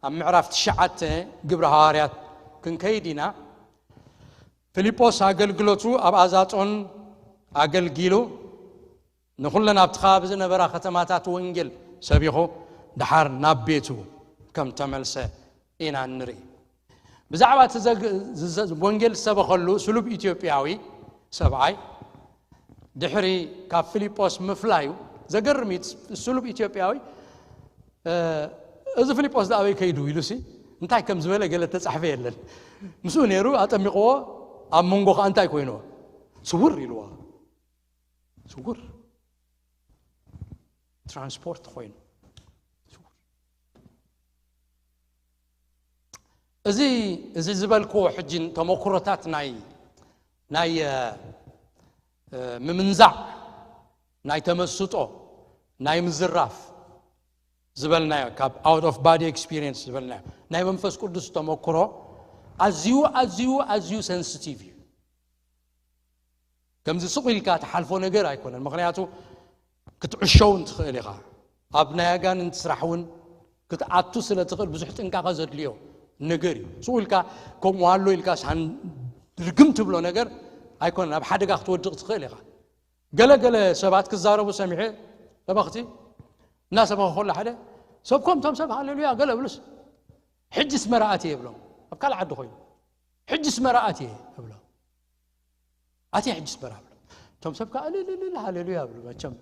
ኣብ ምዕራፍ ትሽዓተ ግብሪ ሃዋርያት ክንከይድ ኢና። ፊልጶስ ኣገልግሎቱ ኣብ ኣዛጦን ኣገልጊሉ ንኹለን ኣብቲ ከባቢ ዝነበራ ከተማታት ወንጌል ሰቢኹ ደሓር ናብ ቤቱ ከም ተመልሰ ኢና ንርኢ። ብዛዕባ እቲ ዘግ- ዝዘ- ወንጌል ዝሰበኸሉ ስሉብ ኢትዮጵያዊ ሰብኣይ ድሕሪ ካብ ፊልጶስ ምፍላዩ ዘገርም እዩ። ስሉብ ኢትዮጵያዊ እ፣ እዚ ፊልጶስ ዳ ኣበይ ከይዱ ኢሉሲ እንታይ ከም ዝበለ ገለ ተጻሕፈ የለን። ምስኡ ነይሩ ኣጠሚቕዎ። ኣብ መንጎ ከኣ እንታይ ኮይንዎ? ስውር ኢልዎ። ስውር ትራንስፖርት ኮይኑ እዚ እዚ ዝበልክዎ ሕጂ ተመክሮታት ናይ ናይ ምምንዛዕ ናይ ተመስጦ ናይ ምዝራፍ ዝበልናዮ ካብ out of body experience ዝበልናዮ ናይ መንፈስ ቅዱስ ተመክሮ ኣዝዩ ኣዝዩ ኣዝዩ sensitive እዩ። ከምዚ ስቕ ኢልካ ትሓልፎ ነገር ኣይኮነን። ምኽንያቱ ክትዕሾ እውን ትኽእል ኢኻ። ኣብ ናይ ኣጋንንቲ ስራሕ እውን ክትኣቱ ስለ ትኽእል ብዙሕ ጥንቃቐ ዘድልዮ ነገር እዩ። ስቕ ኢልካ ከምኡ ኣሎ ኢልካ ሳን ርግም ትብሎ ነገር ኣይኮነን። ኣብ ሓደጋ ክትወድቕ ትኽእል ኢኻ። ገለ ገለ ሰባት ክዛረቡ ሰሚዐ ሰበኽቲ እናሰበኸ ከሎ ሓደ ሰብ ከምቶም ሰብ ሃሌሉያ ገለ ብሉስ ሕጅስ መራኣት እየ ብሎም ኣብ ካልእ ዓዲ ኮይኑ ሕጅስ መራኣት እየ እብሎም ኣትየ ሕጅስ በራ ብሎ እቶም ሰብ ከዓ እልልልል ሃሌሉያ ብሉ። መቸም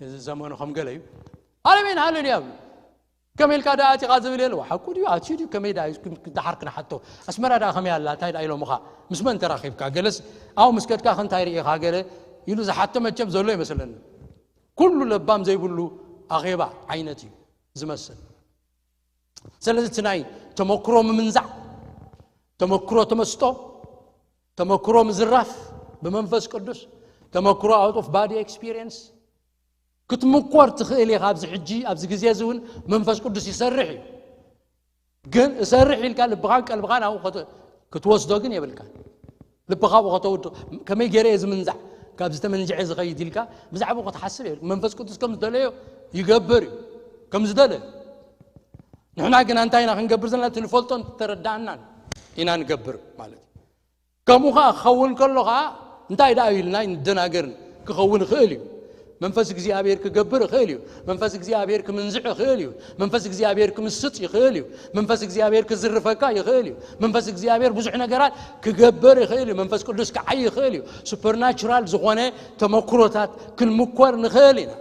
እዚ ዘመኑ ከም ገለ እዩ። ኣለሜን ሃሌሉያ ብሉ። ከመይ ኢልካ ደኣ ኣቲኻ ዝብል የለ ሓቁ ድዩ ኣትዩ ድዩ ከመይ ደኣ እዩ? ደሓር ክንሓቶ ኣስመራ ደኣ ከመይ ኣላ እንታይ ደኣ ኢሎምኻ ምስ መን ተራኺብካ ገለስ ኣብኡ ምስ ከድካ ከ እንታይ ርኢኻ ገለ ኢሉ ዝሓቶ መቸም ዘሎ ይመስለኒ። ኩሉ ለባም ዘይብሉ ኣኼባ ዓይነት እዩ ዝመስል። ስለዚ እቲ ናይ ተመክሮ ምምንዛዕ፣ ተመክሮ ተመስጦ፣ ተመክሮ ምዝራፍ ብመንፈስ ቅዱስ፣ ተመክሮ out of body experience ክትምኮር ትኽእል ኢኻ። ኣብዚ ሕጂ ኣብዚ ግዜ እዚ እውን መንፈስ ቅዱስ ይሰርሕ እዩ። ግን እሰርሕ ኢልካ ልብኻን ቀልብኻን ኣብኡ ከት- ክትወስዶ ግን የብልካን። ልብኻ ኣብኡ ከተውድቕ ከመይ ገይረ እየ ዝምንዛዕ ካብ ዝተመንዝዐ ዝኸይድ ኢልካ ብዛዕባኡ ክትሓስብ የብል። መንፈስ ቅዱስ ከም ዝደለዮ ይገብር እዩ ከም ዝደለዮ። ንሕና ግና እንታይ ኢና ክንገብር ዘለና? እቲ ንፈልጦን ተረዳእናን ኢና ንገብር ማለት እዩ። ከምኡ ኸዓ ክኸውን ከሎ ኸዓ እንታይ ደኣ እዩ ኢልና ንደናገርን ክኸውን ይኽእል እዩ። መንፈስ እግዚኣብሔር ክገብር ይኽእል እዩ። መንፈስ እግዚኣብሔር ክምንዝዕ ይኽእል እዩ። መንፈስ እግዚኣብሔር ክምስጥ ይኽእል እዩ። መንፈስ እግዚኣብሔር ክዝርፈካ ይኽእል እዩ። መንፈስ እግዚኣብሔር ብዙሕ ነገራት ክገብር ይኽእል እዩ። መንፈስ ቅዱስ ክዓይ ይኽእል እዩ። ሱፐርናቹራል ዝኾነ ተመክሮታት ክንምኮር ንኽእል ኢና።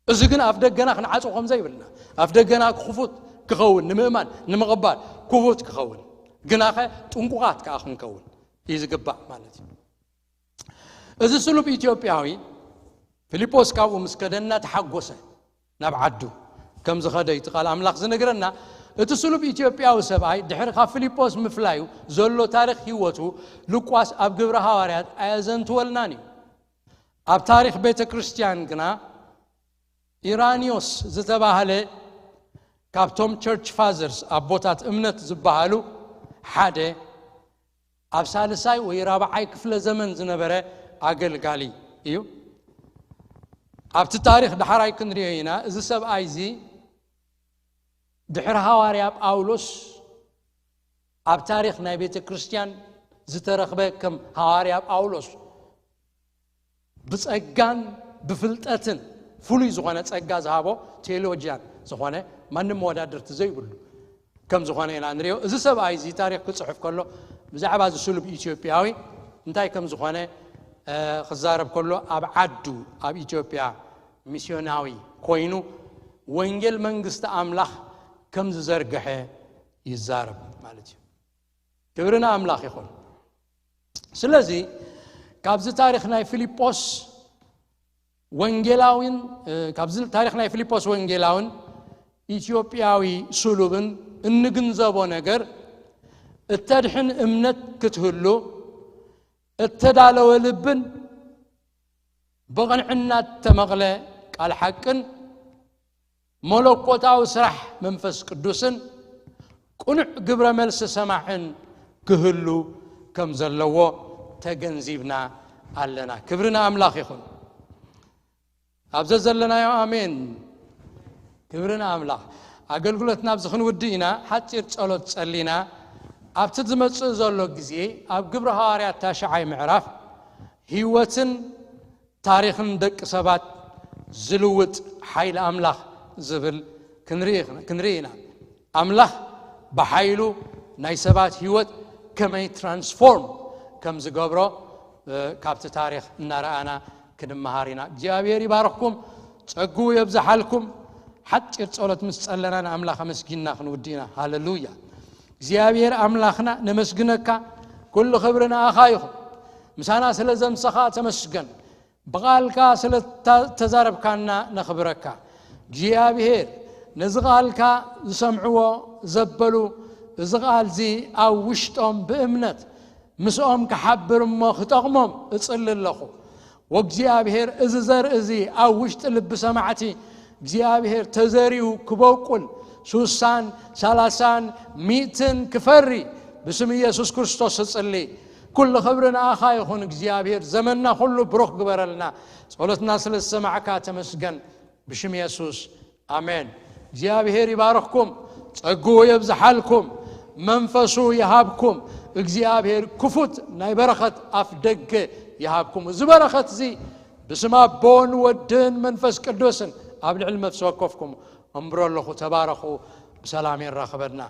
እዚ ግን ኣፍ ደገና ክንዓጾ ከም ዘይብልና ኣፍ ደገና ክፉት ክኸውን ንምእማን ንምቕባል ክፉት ክኸውን ግናኸ ጥንቁቓት ከዓ ክንከውን እዩ ዝግባእ ማለት እዩ። እዚ ስሉብ ኢትዮጵያዊ ፊልጶስ ካብኡ ምስ ከደ እናተሓጎሰ ናብ ዓዱ ከም ዝኸደ እዩ እቲ ቃል ኣምላኽ ዝነግረና። እቲ ስሉብ ኢትዮጵያዊ ሰብኣይ ድሕሪ ካብ ፊልጶስ ምፍላዩ ዘሎ ታሪኽ ህይወቱ ሉቃስ ኣብ ግብረ ሃዋርያት ኣየዘንትወልናን እዩ። ኣብ ታሪኽ ቤተ ክርስቲያን ግና ኢራኒዮስ ዝተባህለ ካብቶም ቸርች ፋዘርስ ኣቦታት እምነት ዝበሃሉ ሓደ ኣብ ሳልሳይ ወይ ራብዓይ ክፍለ ዘመን ዝነበረ ኣገልጋሊ እዩ። ኣብቲ ታሪኽ ዳሕራይ ክንሪኦ ኢና። እዚ ሰብኣይ እዚ ድሕሪ ሃዋርያ ጳውሎስ ኣብ ታሪኽ ናይ ቤተ ክርስቲያን ዝተረኽበ ከም ሃዋርያ ጳውሎስ ብጸጋን ብፍልጠትን ፍሉይ ዝኾነ ጸጋ ዝሃቦ ቴዎሎጂያን ዝኾነ ማንም መወዳድርቲ ዘይብሉ ከም ዝኾነ ኢና ንሪኦ። እዚ ሰብኣይ እዚ ታሪኽ ክጽሕፍ ከሎ ብዛዕባ እዚ ስሉብ ኢትዮጵያዊ እንታይ ከም ዝኾነ ክዛረብ ከሎ ኣብ ዓዱ ኣብ ኢትዮጵያ ሚስዮናዊ ኮይኑ ወንጌል መንግስቲ ኣምላኽ ከም ዝዘርግሐ ይዛረብ ማለት እዩ። ክብሪ ንኣምላኽ ይኹን። ስለዚ ካብዚ ታሪኽ ናይ ፊልጶስ ወንጌላዊን ካብዚ ታሪኽ ናይ ፊልጶስ ወንጌላውን ኢትዮጵያዊ ስሉብን እንግንዘቦ ነገር፣ እተድሕን እምነት ክትህሉ እተዳለወ ልብን ብቕንዕና እተመቕለ ቃል ሓቅን መለኮታዊ ስራሕ መንፈስ ቅዱስን ቅኑዕ ግብረ መልሲ ሰማዕን ክህሉ ከም ዘለዎ ተገንዚብና ኣለና። ክብሪ ንኣምላኽ ይኹን። ኣብ ዘዘለናዮ ኣሜን። ክብሪ ንኣምላኽ። ኣገልግሎትና ኣብዚ ክንውድእ ኢና። ሓጺር ጸሎት ጸሊና ኣብቲ ዝመጽእ ዘሎ ግዜ ኣብ ግብሪ ሃዋርያት ታሽዓይ ምዕራፍ ህይወትን ታሪኽን ደቂ ሰባት ዝልውጥ ሓይሊ ኣምላኽ ዝብል ክንርኢ ክንርኢ ኢና። ኣምላኽ ብሓይሉ ናይ ሰባት ህይወት ከመይ ትራንስፎርም ከም ዝገብሮ ካብቲ ታሪኽ እናረኣና ክንመሃር ኢና። እግዚኣብሔር ይባርኽኩም፣ ጸግኡ የብዝሓልኩም። ሓጢር ጸሎት ምስ ጸለና ንኣምላኽ ኣመስጊንና ክንውድእ ኢና። ሃለሉያ። እግዚኣብሔር ኣምላኽና ነመስግነካ፣ ኩሉ ክብሪ ንኣኻ ይኹን። ምሳና ስለ ዘምሰኻ ተመስገን። ብቓልካ ስለ ተዛረብካና ነኽብረካ እግዚኣብሔር። ነዚ ቓልካ ዝሰምዕዎ ዘበሉ፣ እዚ ቓል እዚ ኣብ ውሽጦም ብእምነት ምስኦም ክሓብር እሞ ክጠቕሞም እጽሊ ኣለኹ። ወእግዚኣብሔር፣ እዚ ዘርኢ እዚ ኣብ ውሽጢ ልቢ ሰማዕቲ እግዚኣብሔር ተዘሪኡ ክበቁል፣ ሱሳን ሰላሳን ሚእትን ክፈሪ ብስም ኢየሱስ ክርስቶስ እጽሊ። ኩሉ ክብሪ ንኣኻ ይኹን እግዚኣብሔር። ዘመንና ኩሉ ብሩኽ ግበረልና። ጸሎትና ስለ ዝሰማዕካ ተመስገን። ብሽም የሱስ ኣሜን። እግዚኣብሔር ይባርኽኩም፣ ጸግኡ የብዝሓልኩም፣ መንፈሱ ይሃብኩም። እግዚኣብሔር ክፉት ናይ በረኸት ኣፍ ደገ ይሃብኩም። እዚ በረኸት እዚ ብስም ኣቦን ወድን መንፈስ ቅዱስን ኣብ ልዕሊ ነፍሲ ወከፍኩም እምብሮ ኣለኹ። ተባረኹ። ብሰላም የራኽበና።